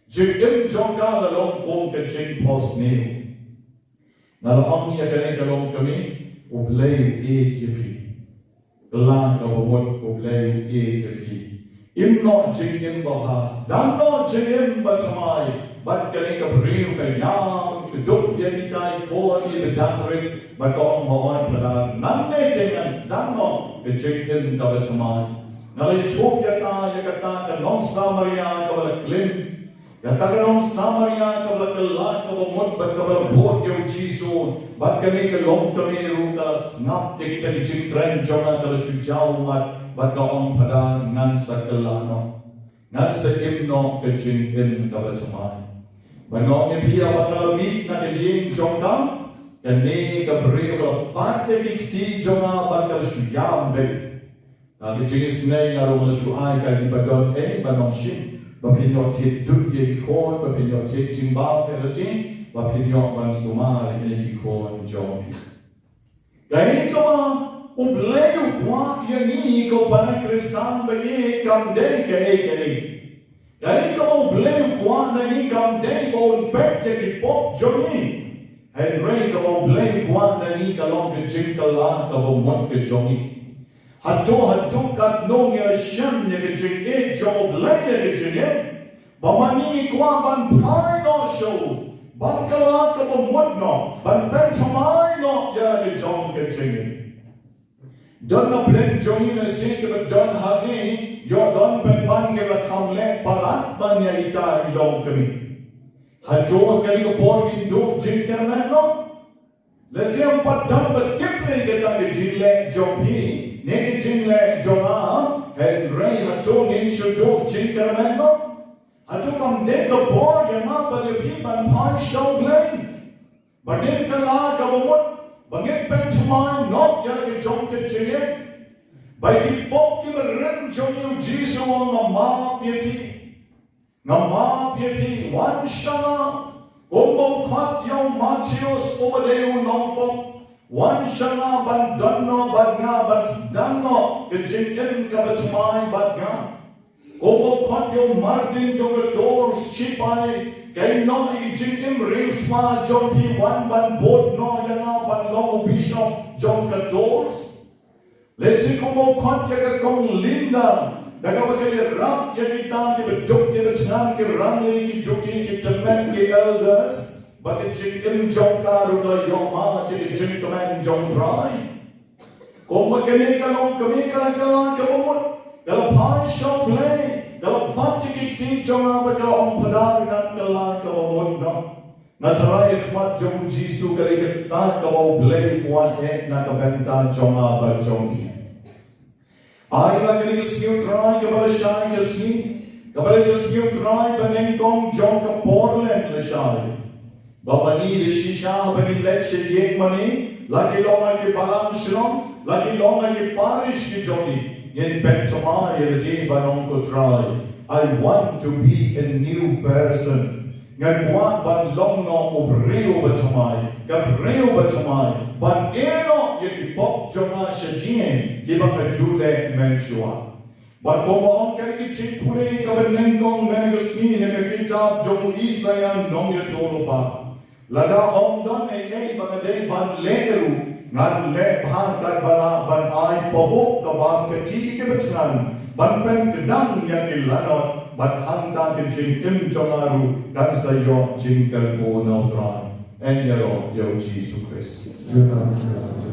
Jingim jong ka la long kum ka jingphohsniew. Nga la ong ïa kane ka longkmie, U Blei u ïeit ïa phi. Kylla kaba mut, U Blei u ïeit ïa phi. Im noh jingim babha, sdang noh jingim bathymmai. Bad kane ka briew ka ïam kdup ïa ita i khun iba dang rit, bad ka ong, hooid Phadar, nangne te ngan sdang noh ka jingim kaba thymmai. Nga la ïathuh ïa ka, ïa kata ka nong Samaria kaba la klim. Kata ka nong Samaria kaba la kylla kaba mut bad kaba la bud ïa u Jisu, bad kane ka longkmie ruh ka la sngap ïa kita ki jingkren jong nga, ka la shu jaw ummat bad ka ong, Phadar, ngan sa kylla noh, ngan sa im noh ka jingim kaba thymmai. Ban ong ïa phi, haba nga la mih na ka ïing jong ka, kane ka briew ka la bat ïa ki kti jong nga bad ka la shu ïam beit. Na ka jingisynei nga ruh nga la shu ai ïa ki ba don ei ba nongshim, ba phin ïoh thied dud ïa ki khun, ba phin ïoh thied jingbam ïa lade, ba phin ïoh ban sumar ïa kine ki khun jong phi. Kaei kaba U Blei u kwah ïa ngi ko para Khristan ba ïeit kam dei kaei kaei. Kaei kaba U Blei u kwah na ngi kam dei ba un peit ïa ki pop jong ngi. Hynrei kaba U Blei u kwah na ngi ka long ka jingkylla kaba mut ka jong ngi. Hato, hato katno ngi la shem ïa ka jingïeit jong U Blei ïa ka jingim, ba ma ngi ngi kwah ban phai noh sha u, ban kylla kaba mut noh, ban pynthymmai noh ïa la ka jong ka jingim. Don na pdeng jong ngi lehse kiba don hangne, ïoh don pynban kiba kham leh palat ban ïa ita i longkmie. Hato ha kane ka por ngin duh jingkyrmen noh? Lehse ym pat don ba tip re kata ka jingleh jong phi ne ka jingleh jong nga, hynrei hato ngin shu duh jingkyrmen noh? Hato kam dei ka bor ïa nga bad ïa phi ban phai sha U Blei? Ba ngin kylla kaba mut, ba ngin pynthymmai noh ïa la ka jong ka jingim. Ba ïa ki pop kiba rim jong ngi, u Jisu u ong, nga map ïa phi. Nga map ïa phi, wan sha nga. Kumba u khot ïa u Matheus uba dei u nongpop. Wan sha nga ban don noh bad nga, ban sdang noh ka jingim kaba thymmai bad nga. Kumba u khot ïa u Martin jong ka tour shipai, kynnoh ïa ka jingim riewspah jong phi, wan ban bud noh ïa nga ban long u bishop jong ka tour. Lehse kumba u khot ïa ka kong Linda, da kaba ka ïarap ïa kita kiba duk kiba thngan, ki rangleh, ki juki, ki tymmen, ki elders, bad ka jingim jong ka ruh ka la ïoh ma ka jingkmen jong U Trai. Kumba kane ka long kmie ka la kylla kaba mut, ka la phai sha U Blei, ka la bat ïa ki kti jong nga bad ka la ong, Phadar, ngan kylla kaba mut noh. Nga tharai ha khmat jong U Jisu ka dei kata kaba U Blei u kwah eh na ka bynta jong nga bad jong phi. Ai ba kane ka sngi U Trai kaba lashai ka sngi, kaba dei ka sngi U Trai ba nyngkong jong ka por lem lashai. Ba mane da shisha haba ngin leit sha ïing mane, la ki long ha ki balang shnong, la ki long ha ki parish ki jong ngi, ngin peit thymmai ïa lade ban ong, ko Trai, I want to be a new person. Nga kwah ban long noh u briew ba thymmai, ka briew ba thymmai, ban ïeh noh ïa ki pop jong nga sha jingngeit kiba nga ju leh mynshuwa. Bad kumba ong kane ka jingpule kaba nyngkong mynne ka sngi na ka kitab jong u Isaïah nongïathuhlypa. Lada ong don ei ei ba nga dei ban leh ruh, ngan leh bha katba lah ban ai pahuh ka bam ka ti ïa kiba thngan, ban pynkdang ïa ki lanot, bad hangta ka jingim jong nga ruh kan sa ïoh jingkyrkhu na U Trai. Yn ïaroh ïa U Jisu Khrist. Amen.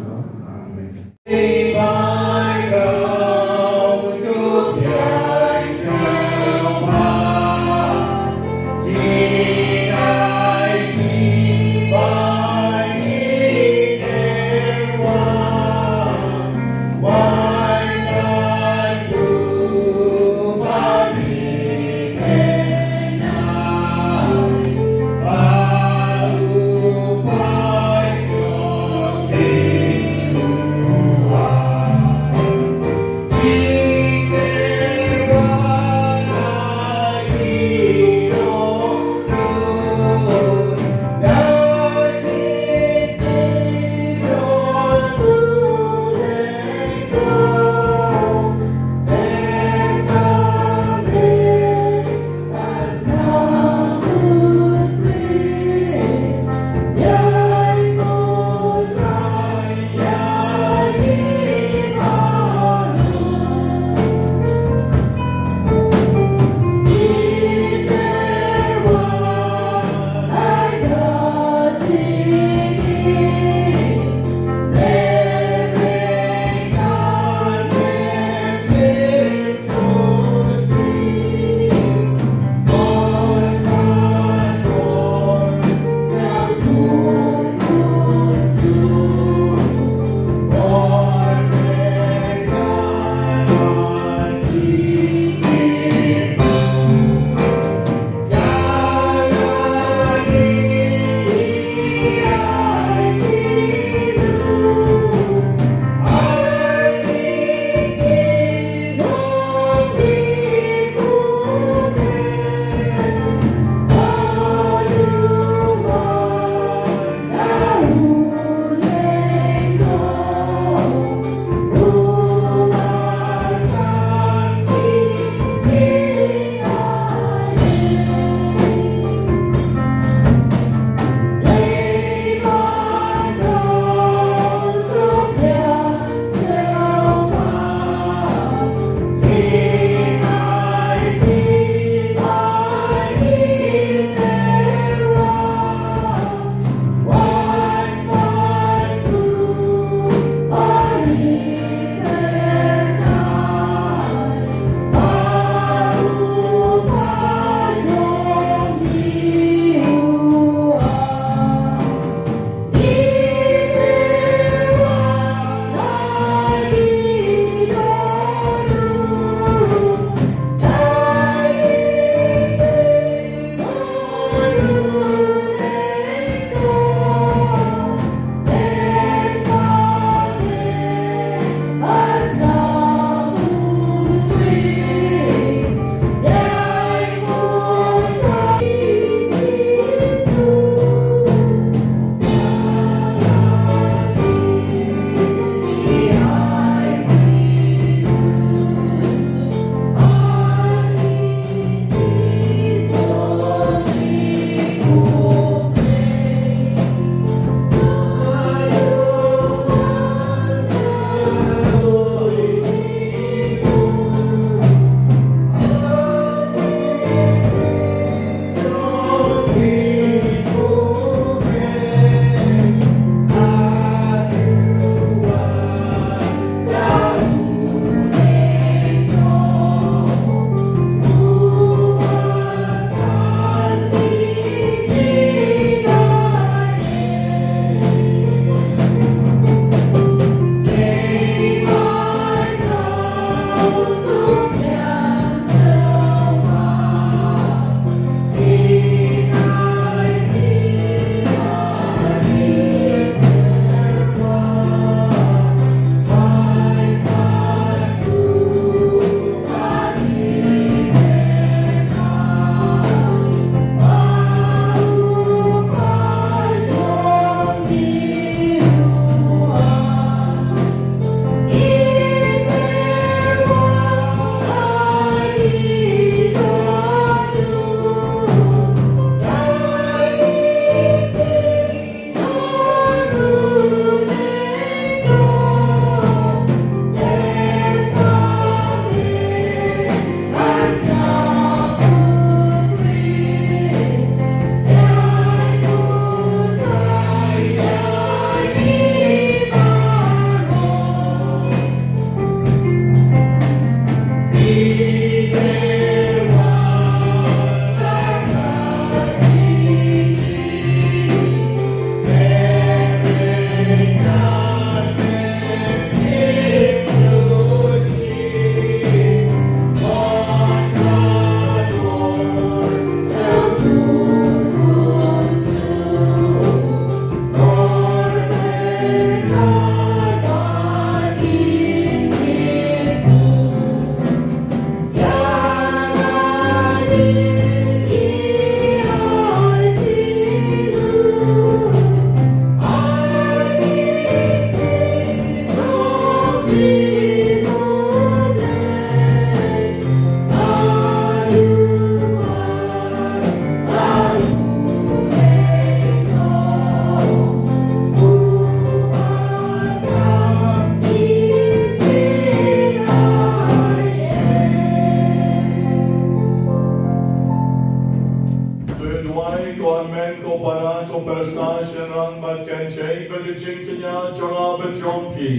To ïa duwai ko hynmen ko para ko pyrsa shynrang bad kynthei ba ka jingkñia jong nga bad jong phi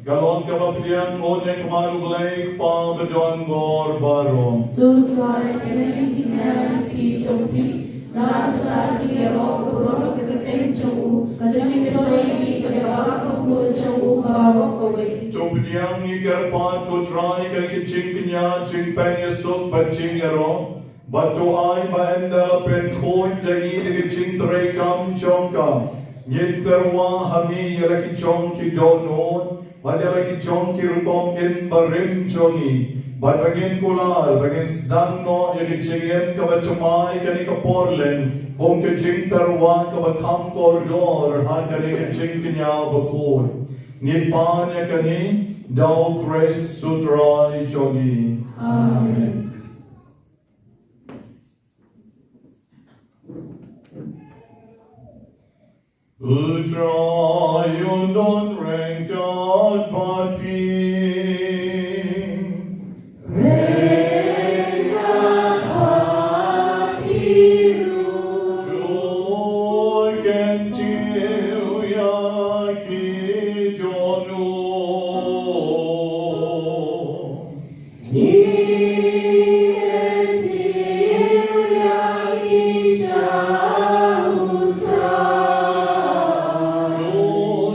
ka long kaba pdiang, ong ïa ka mar U Blei Kpa ba don bor baroh. To duwai ka jingkñia jong phi na ka bynta jingïaroh ka burom ka kyrteng jong u, ka jingmyntoi ïa ka baroh ka bun jong u baroh kawei. To pdiang ïa ka kyrpad ko Trai ka jingkñia jingpynïasuk bad jingïaroh. Bad to ai ba ynda la pynkhuid ïa ngi da ka jingtrei kam jong ka, ngin tyrwa ha ngi ïa la ki jong ki dohnud bad ïa la ki jong ki rukom im barim jong ngi. Bad ba ngin kular ba ngin sdang noh ïa ka jingim kaba thymmai kane ka por lem kum ka jingtyrwa kaba kham kordor ha kane ka jingkñia bakhuid. Ngi pan ïa kane da U Khrist U Trai jong ngi. Amen. U Trai un don ryngkat bad phi. Ryngkat bad phi ruh. To kyntiew ïa ki dohnud. Ngi kyntiew ïa ngi sha U Trai. To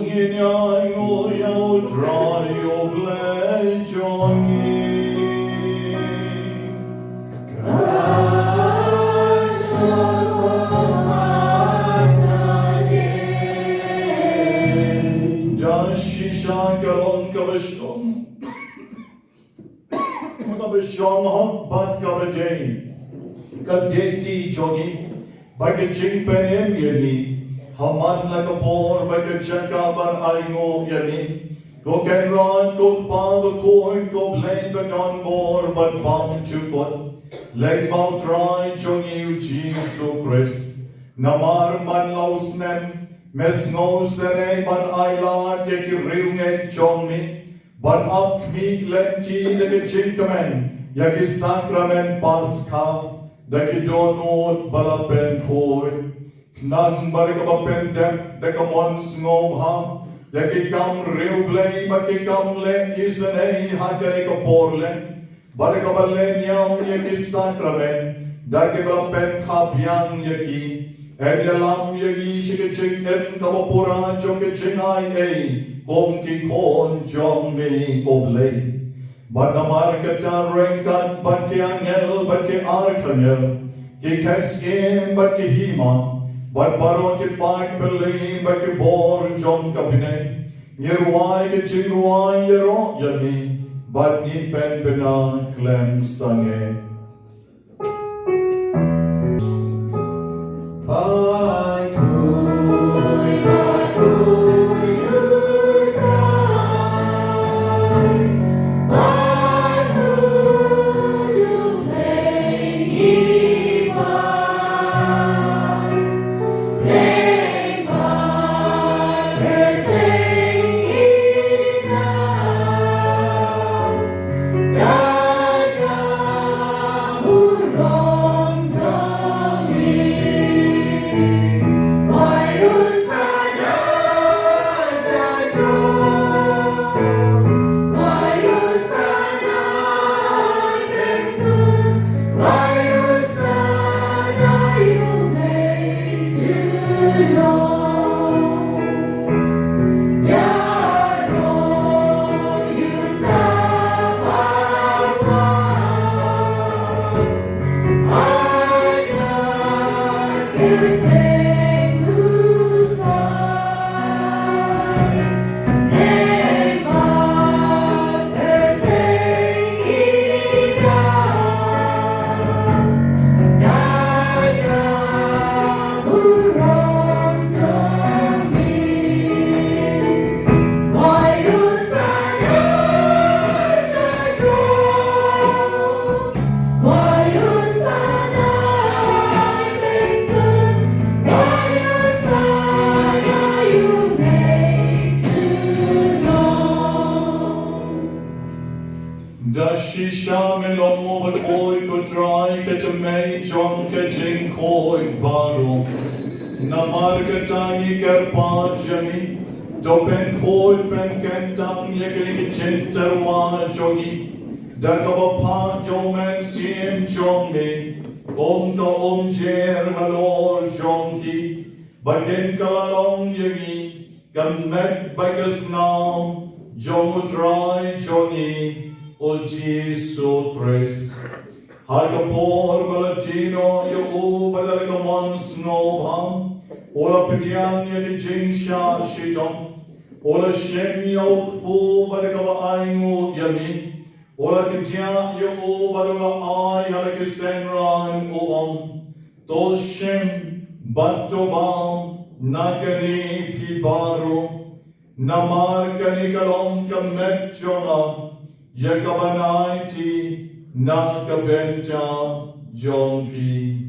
ngin ïanguh ïa U Trai U Blei jong ngi. Ka shong ha khadei. Da shisha ka long kaba shong. Kaba shong hok bad kaba dei. Ka dei ti jong ngi bad ka jingpynim ïa ngi ha man la ka por bad ka jaka ban ainguh ïa ngi. Ko Kynrad ko Kpa bakhuid ko Blei ba don bor bad bymjukut. Lyngba U Trai jong ngi U Jisu Khrist. Namar man la u snem me sngew sngewsynei ban ailad ïa ki riewngeit jong me. Ban ap khmih lynti da ka jingkmen ïa ki sakramen Paskha da ki dohnud ba la pynkhuid. Khnang ba da kaba pyndep da ka mon sngewbha ïa ki kam riewblei bad ki kam leh isynei ha kane ka por lem. Bad da kaba leh niam ïa ki sakramen da kiba la pynkhap biang ïa ki, yn ïalam ïa ngi sha ka jingim kaba pura jong ka jingai ei kum ki khun jong me ko Blei. Bad namar kata ryngkat bad ki angel bad ki arkangel, ki khetsiem bad ki hima, bad baroh ki paidbah bad ki bor jong ka bneng, ngi rwai ka jingrwai ïaroh ïa me bad ngi pynbna khlem sangeh. Shisha me long u bakhuid ko Trai, ka tymmen jong ka jingkhuid baroh. Namar kata ngi kyrpad ïa me, to pynkhuid pynkyntang ïa kine ki jingtyrwa jong ngi da kaba phah ïa u Mynsiem jong me kum ka umjer halor jong ki, ba kin kylla long ïa ngi ka met bad ka snam jong u Trai jong ngi u Jisu Khrist. Ha ka por ba la die noh ïa u bad da ka mon sngewbha u la pdiang ïa ka jingshah shitom, u la shim ïa u kpu bad da kaba ainguh ïa me, u la kdiah ïa u bad u la ai ha la ki seng rain, u ong: To shim bad to bam na kane phi baroh, namar kane ka long ka met jong nga, ïa kaba yn aiti na ka bynta jong phi.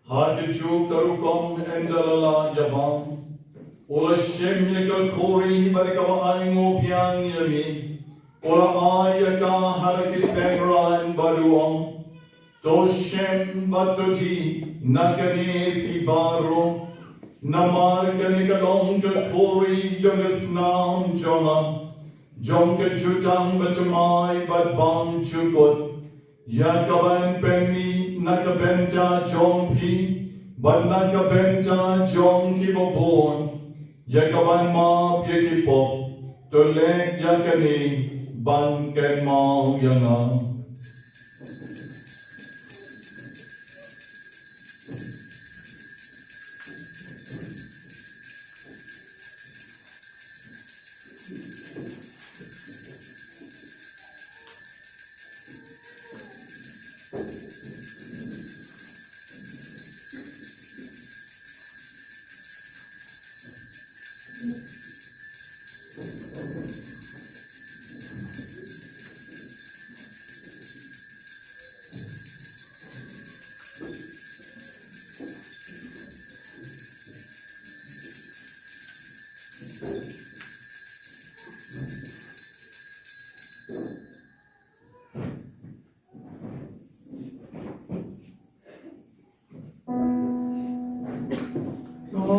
Ha kajuh ka rukom ynda la lah ïa bam, u la shim ïa ka khuri bad kaba ainguh biang ïa me, u la ai ïa ka ha la ki seng rain bad u ong: To shim bad to die na kane phi baroh, namar kane ka long ka khuri jong ka snam jong nga, jong ka jutang bathymmai bad bymjukut, ïa kaba yn pynmih na ka bynta jong phi bad na ka bynta jong kiba bun, ïa kaba yn map ïa ki pop. To leh ïa kane ban kynmaw ïa nga.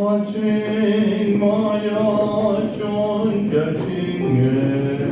Ka jingmaïa jong ka jingngeit.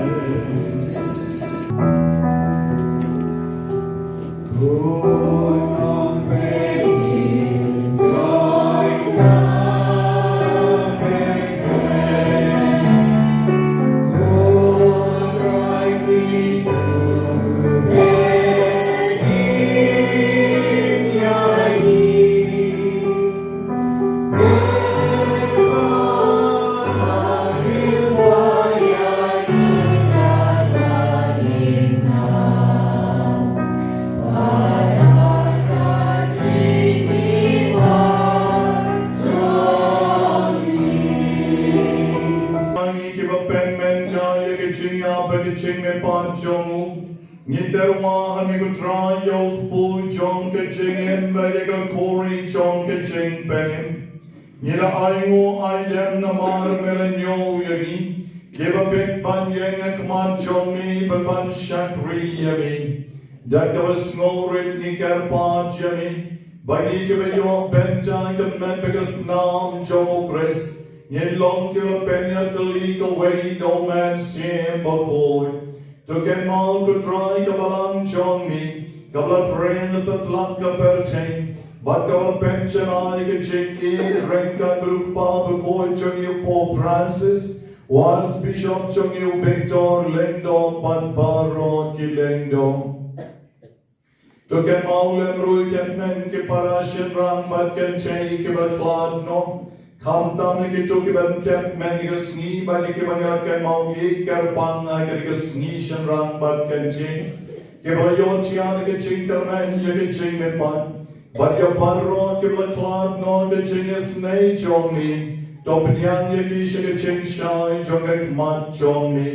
Ngi kiba pynmynta ïa ka jingïap bad ka jingmihpat jong u, ngi tyrwa ha me ko Trai ïa u kpu jong ka jingim bad ïa ka khuri jong ka jingpynim. Ngi la ainguh aidem namar me la ñiew ïa ngi, kiba bit ban ïeng ha khmat jong me bad ban shakri ïa me. Da kaba sngewrit ngi kyrpad ïa me, ba ngi kiba ïoh bynta ka met bad ka snam jong u Khrist, ngin long kiba pynïatylli kawei da u Mynsiem Bakhuid. To kynmaw ko Trai ka balang jong me, kaba la pyrshang satlak ka pyrthei, Bad kaba pynshai ka jingïeit ryngkat bad u Kpa bakhuid jong ngi u Pope Francis, u Archbishop jong ngi u Victor Lyngdoh bad baroh ki lyngdoh. To kynmaw lem ruh ïa ki hynmen ki para shynrang bad kynthei kiba khlad noh. Khamtam ïa kito kiba tep hynmen ïa ka sngi bad ïa kiba ngi la kynmaw ïeit kyrpang ha kane ka sngi shynrang bad kynthei. Kiba la ïoh thiah da ka jingkyrmen ïa ka jingmihpat. Bad ïa baroh kiba la khlad noh ha ka jingisynei jong me. To pdiang ïa ki sha ka jingshai jong ka khmat jong me.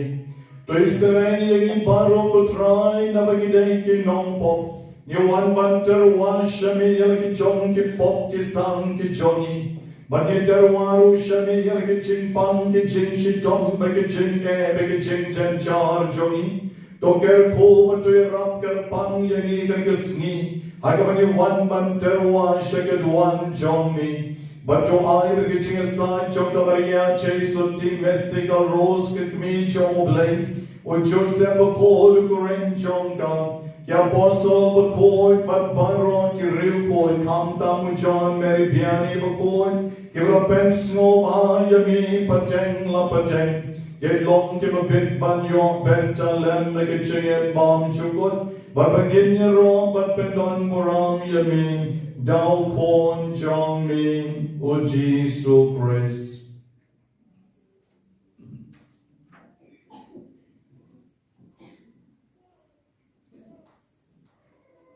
To isynei ïa ngi baroh ko Trai naba ngi dei ki nongpop. Ngi wan ban tyrwa sha me ïa la ki jong ki pop ki sam ki jong ngi. Bad ngi tyrwa ruh sha me ïa la ki jingpang ki jingshitom bad ki jingeh bad ki jingjynjar jong ngi. To kyrkhu bad to ïarap kyrpang ïa ngi ha kane ka sngi. Ha kaba ngi wan ban tyrwa sha ka duwan jong me. Bad to ai ba ka jingïasaid jong ka Maria Theisotti Mystic Rose ka kmie jong U Blei, u Joseph bakhuid u kurim jong ka, ki apostol bakhuid bad baroh ki riewkhuid khamtam u John Mary Vianney bakhuid, kiba la pynsngewbha ïa me pateng la pateng, ki long kiba bit ban ïoh bynta lem na ka jingim bymjukut. Bad ba ngin ïaroh bad pyndonburom ïa me da u Khun jong me u Jisu Khrist.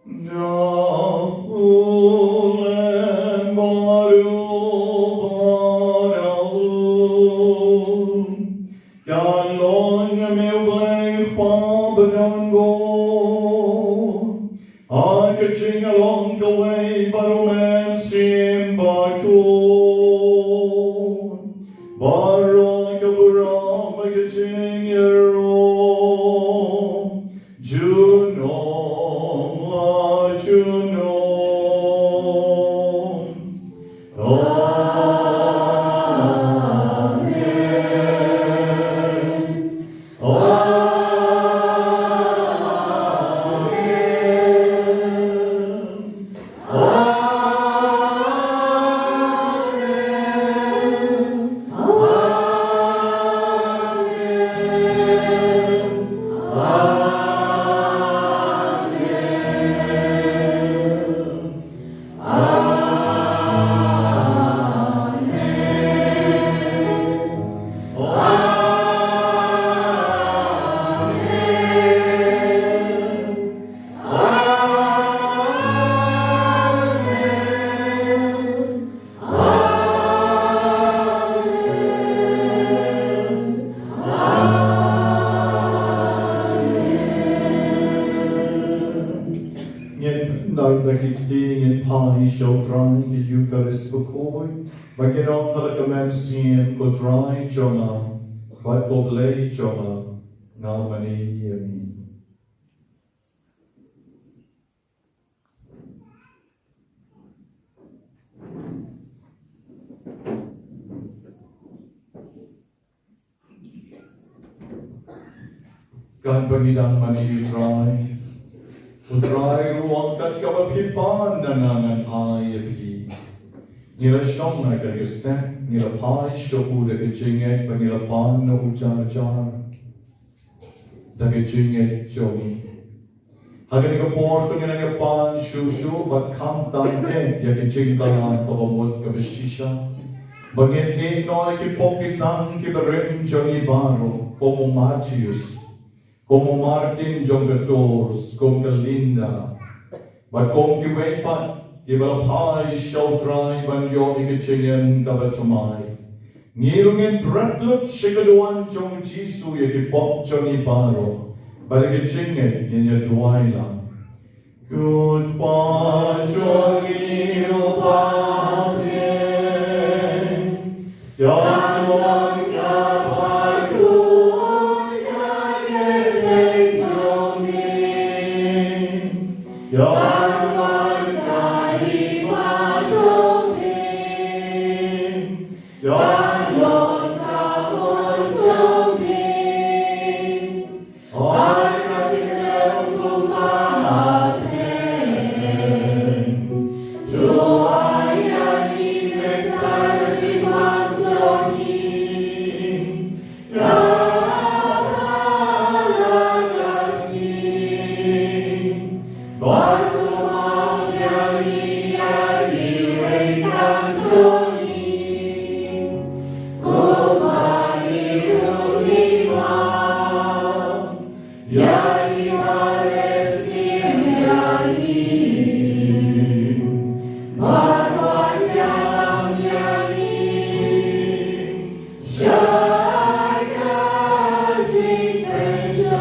Da u lem baroh baroh Ka long ïa me U Blei Kpa badonbor. Ha ka jingïalong kawei bad U Mynsiem Bakhuid. Baroh ka burom bad ka jingïaroh junom la junom. Amen. Amen. Amen. Amen. Amen. Amen. Amen. Amen. Amen. Ngin ïa kti, ngin phai sha U Trai ha ka Eucharist bakhuid, ba ngin ong ha la ka mynsiem, Ko Trai jong nga, bad ko Blei jong nga, nga mane ïa me. Katba ngi dang mane ïa U Trai, U Trai ruh u ong, kat kaba phi pan na nga ngan ai ïa phi. Ngi la shong ha kane ka step, ngi la phai sha u da ka jingngeit ba ngi la pan na u jar jar da ka jingngeit jong ngi. Ha kane ka por to ngin nang ïa pan shuh shuh bad khamtam eh ïa ka jingkylla kaba mut kaba shisha. Ba ngin ïeh noh ïa ki pop ki sam kiba rim jong ngi baroh, kum u Matheus, kum u Martin jong ka Tours, kum ka Linda, bad kum kiwei pat kiba la phai sha U Trai ban ïoh ïa ka jingim kaba thymmai. Ngi ruh ngin bret lut sha ka duwan jong U Jisu ïa ki pop jong ngi baroh. Bad da ka jingngeit ngin ïa duwai lang. Ko Kpa jong ngi uba ha bneng, ïa kyrkhu ïa ka kyrteng jong me. Ïa ka hima jong me. Ïa ka mon jong me. Ïa ka kyrteng jong me. Ïa ngi ba la sngewthuh ïa ngi, bad wat ïalam ïa ngi sha ka jingpynshoi,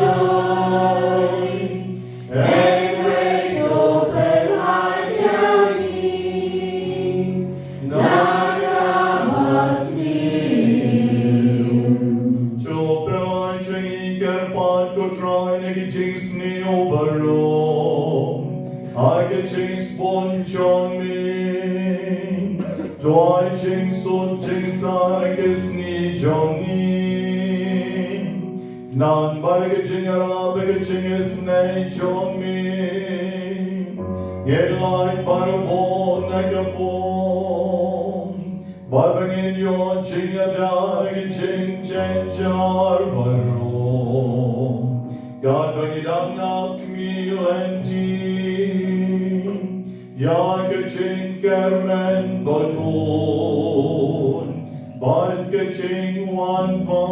hynrei to pynlait ïa ngi na ka basniew. To pynlait ïa ngi kyrpad, ko Trai, na ka jingsniew baroh ha ka jingsbun jong me. To ai jingsuk jingsaiñ ha ka sngi jong ngi. Namar ka jingïarap bad ka jingisynei jong me, ngin lait barabor na ka bor, bad ba ngin ïoh jingïada na ka jingjynjar baroh, katba ngi dang ap khmih lynti ïa ka jingkyrmen bakhuid bad ka jingwan pat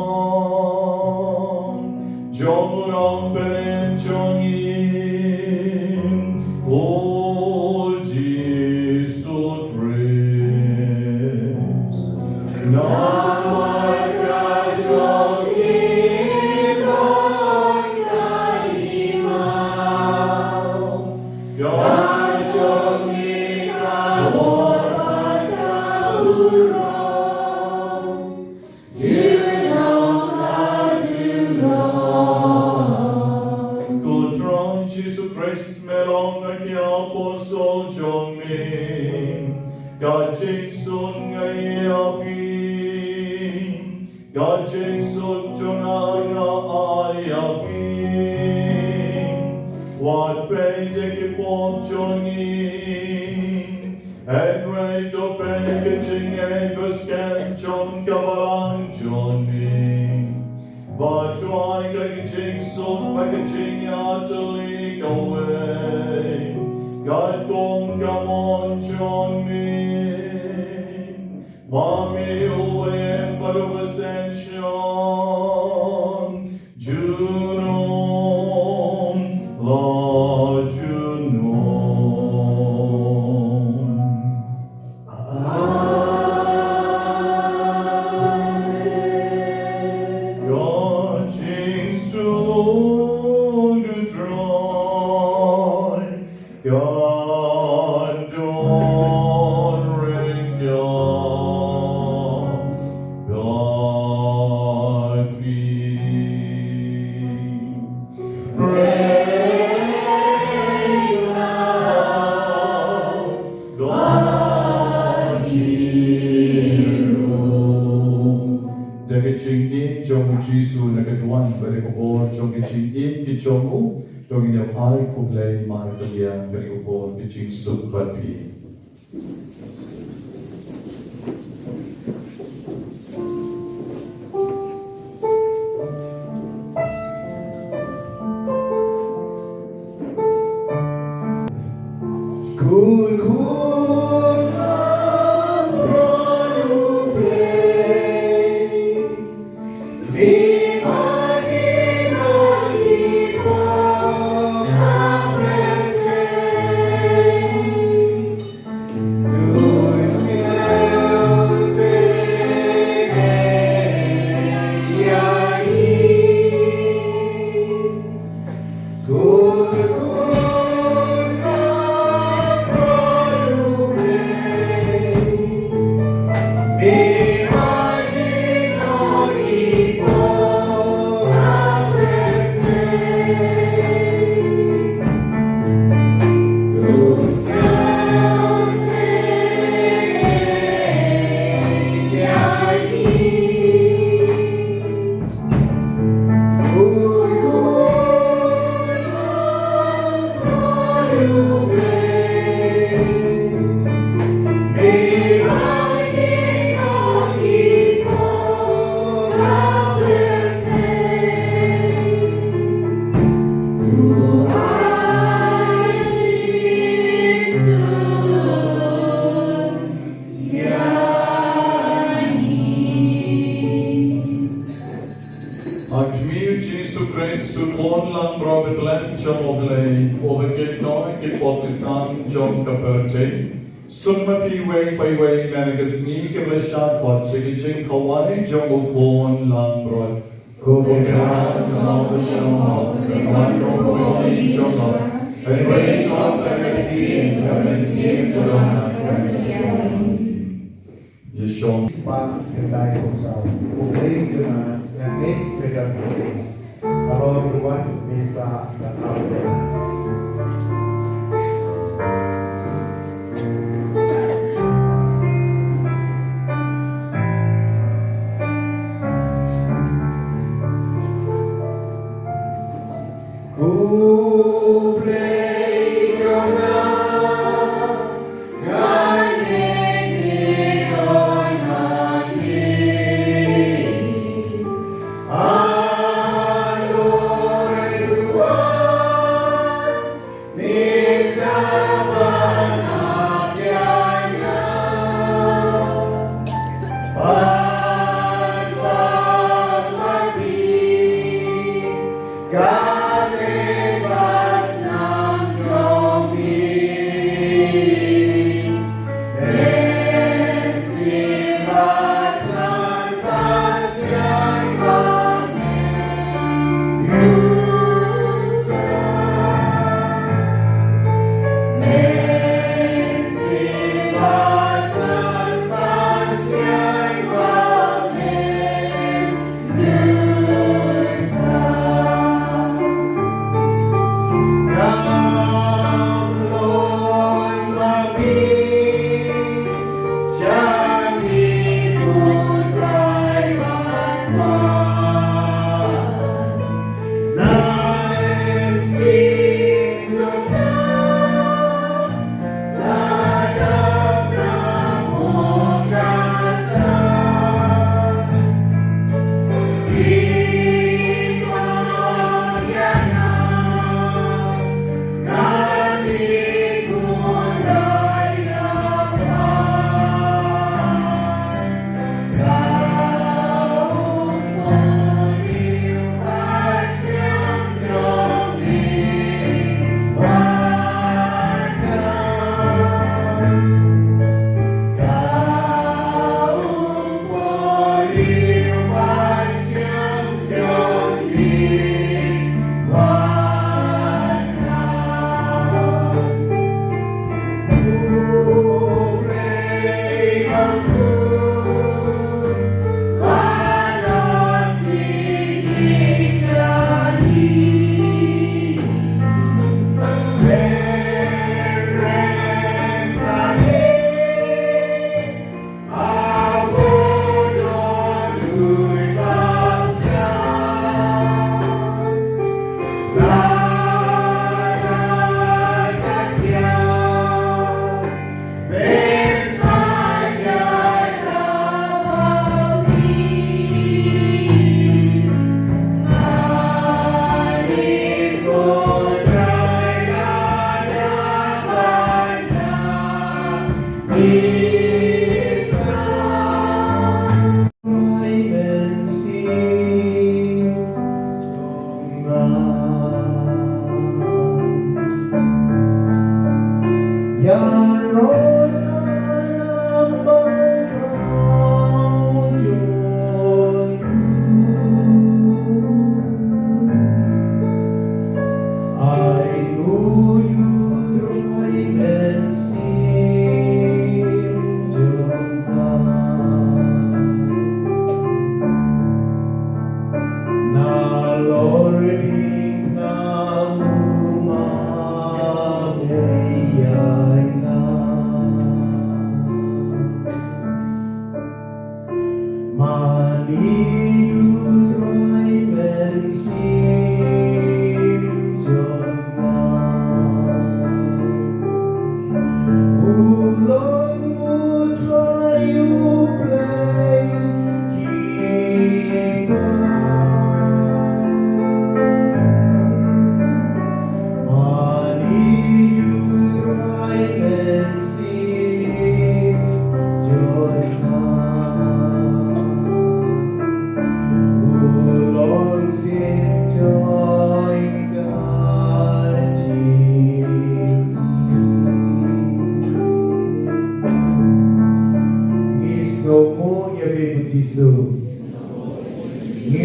jong u Nongpynim jong ngi, u Jisu Khrist. Namar ka jong ngi don ka hima, ka jong ngi ka bor bad ka burom junom la junom. Ko Trai Jisu Khrist, me long ha ki apostol jong me, ka jingsuk nga ai ïa phi, ka jingsuk jong nga nga ai ïa phi. Wat peit ïa ki pop jong ngi, hynrei to peit ïa ka jingngeit bad skhem jong ka balang jong me. Bad to ai ka jingsuk bad ka jingïatylli kawei, katkum ka mon jong me. Ma me uba ïeit bad uba synshar junom la junom. Amen. Ka jingsuk U Trai kan don ryngkat bad phi. Pyrshang bad phi ruh. Da ka jingim jong U Jisu na ka duwan bad da ka bor jong ka jingim ki jong u, to ngin ïa phai khublei markylliang bad ïa ka bor ka jingsuk bad phi. Khun khun lang bad U Blei. Ha khmih, U Jisu Khrist, U Khun langbrot Bethlehem jong U Blei, uba kit noh ki pop ki sam jong ka pyrthei. Suk ma phi iwei pa iwei mynta ka sngi kiba la shah khot sha ka jingkhawai jong U Khun langbrot. Ko Kynrad, kynmaw ka shong, ka wan ka burom jong U. Hynrei shong ka ktien, ka mynsiem jong nga kan sa ïaid. Ïa shong. Pang khyndai phew saw. U Blei jong nga, nga ngeit ka jong U Blei. Halor ruh misa ka kau. U Blei jong nga, nga ngeit ïa u hangne. Halor u wan, misa ban ap ïa nga. Ban, ban, ban, ban, ban,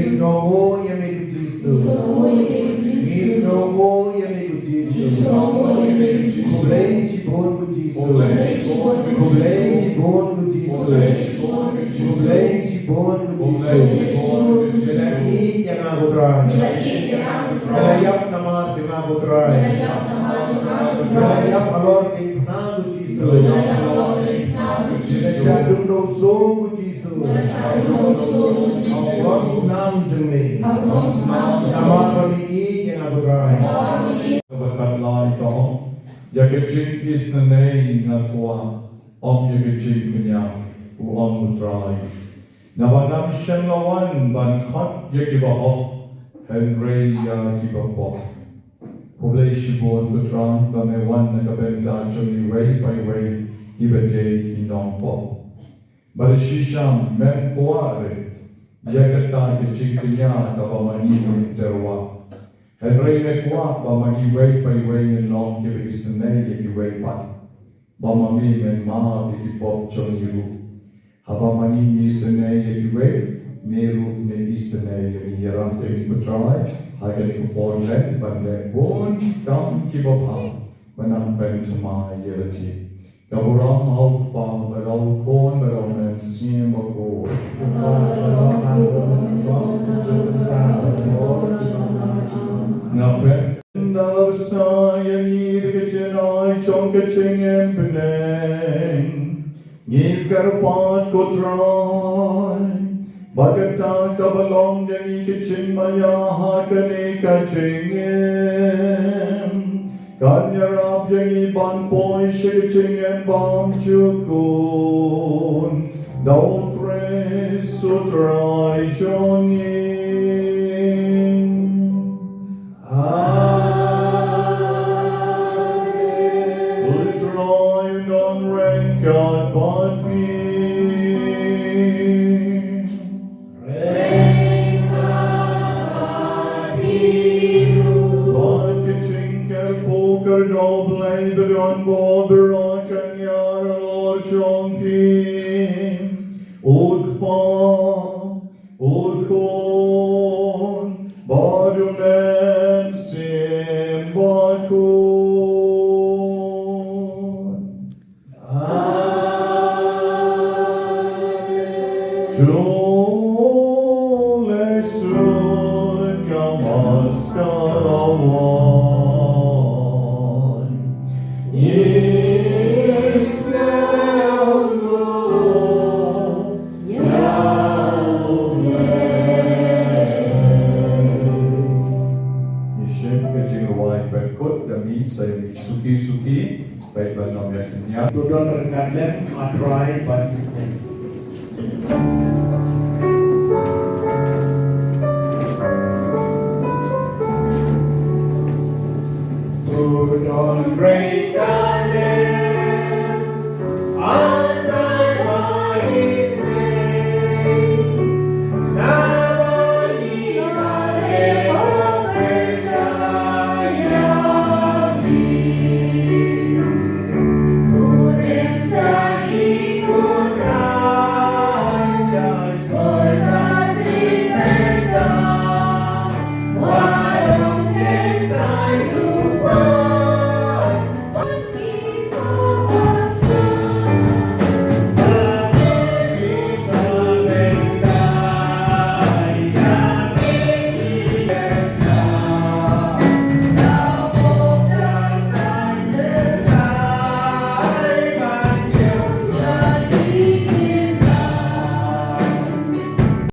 Ngi sngewnguh ïa me ko Jisu. Ngi sngewnguh ïa me ko Jisu. Khublei shibun ko Jisu. Khublei shibun ko Jisu. Khublei shibun ko Jisu. Me la ïeit ïa nga ko Trai. Me la ïap namar jong nga ko Trai. Me la ïap halor ka jingpynbna ko Jisu. Me la ïap halor ka jingpynbna ko Jisu. Me la shah dum da u sum ko Jisu. Jisu. Nga la snam jong me. Namar ba me ïeit ïa nga ko Trai. Kaba khatlai ka ong, ïa ka jingisynei nga kwah, ym ïa ka jingkñia, u ong u Trai. Naba ngam shym la wan ban khot ïa kiba hok, hynrei ïa kiba pop. Khublei shibun ko Trai ba me wan na ka bynta jong iwei pa iwei kiba dei ki nongpop. Bad shisha mem kwah re ïa kata ka jingkñia kaba ma ngi ngim tyrwa. Hynrei me kwah ba ma ngi iwei pa iwei ngin long kiba isynei ïa kiwei pat. Ba ma ngi men map ïa ki pop jong ngi ruh. Haba ma ngi ngi isynei ïa kiwei, me ruh me isynei ïa ngi. Ïarap ïa ngi ko Trai ha kane ka por leh ban leh bun kam kiba bha ban nang pynthymmai ïa lade. Ka burom ha u Kpa bad ha u Khun bad ha u Mynsiem Bakhuid. Nga pynkyndit ïa ngi da ka jingai jong ka jingim bneng. Ngi kyrpad ko Trai ba kata kaba long ïa ngi ka jingmaïa ha kane ka jingim kan ïarap ïa ngi ban poi sha ka jingim bymjukut da u Khrist u Trai jong ngi. Amen. U Trai u don ryngkat bad phi. Ryngkat bad phi ruh. Bad ka jingkyrkhu kyrdoh Blei ba don bor ba kan ïar halor jong phi. U Kpa, u Khun bad u Mynsiem Bakhuid. Amen. To leh suk ka Mass ka la wan. Ngi sngewthuh ïa u Blei. Ngi shim ka jingrwai pynkut da mih sa ïa ngi suki suki. Peit ban ym ïa kynñiat. To don ryngkat lem, A Trai bad isynei.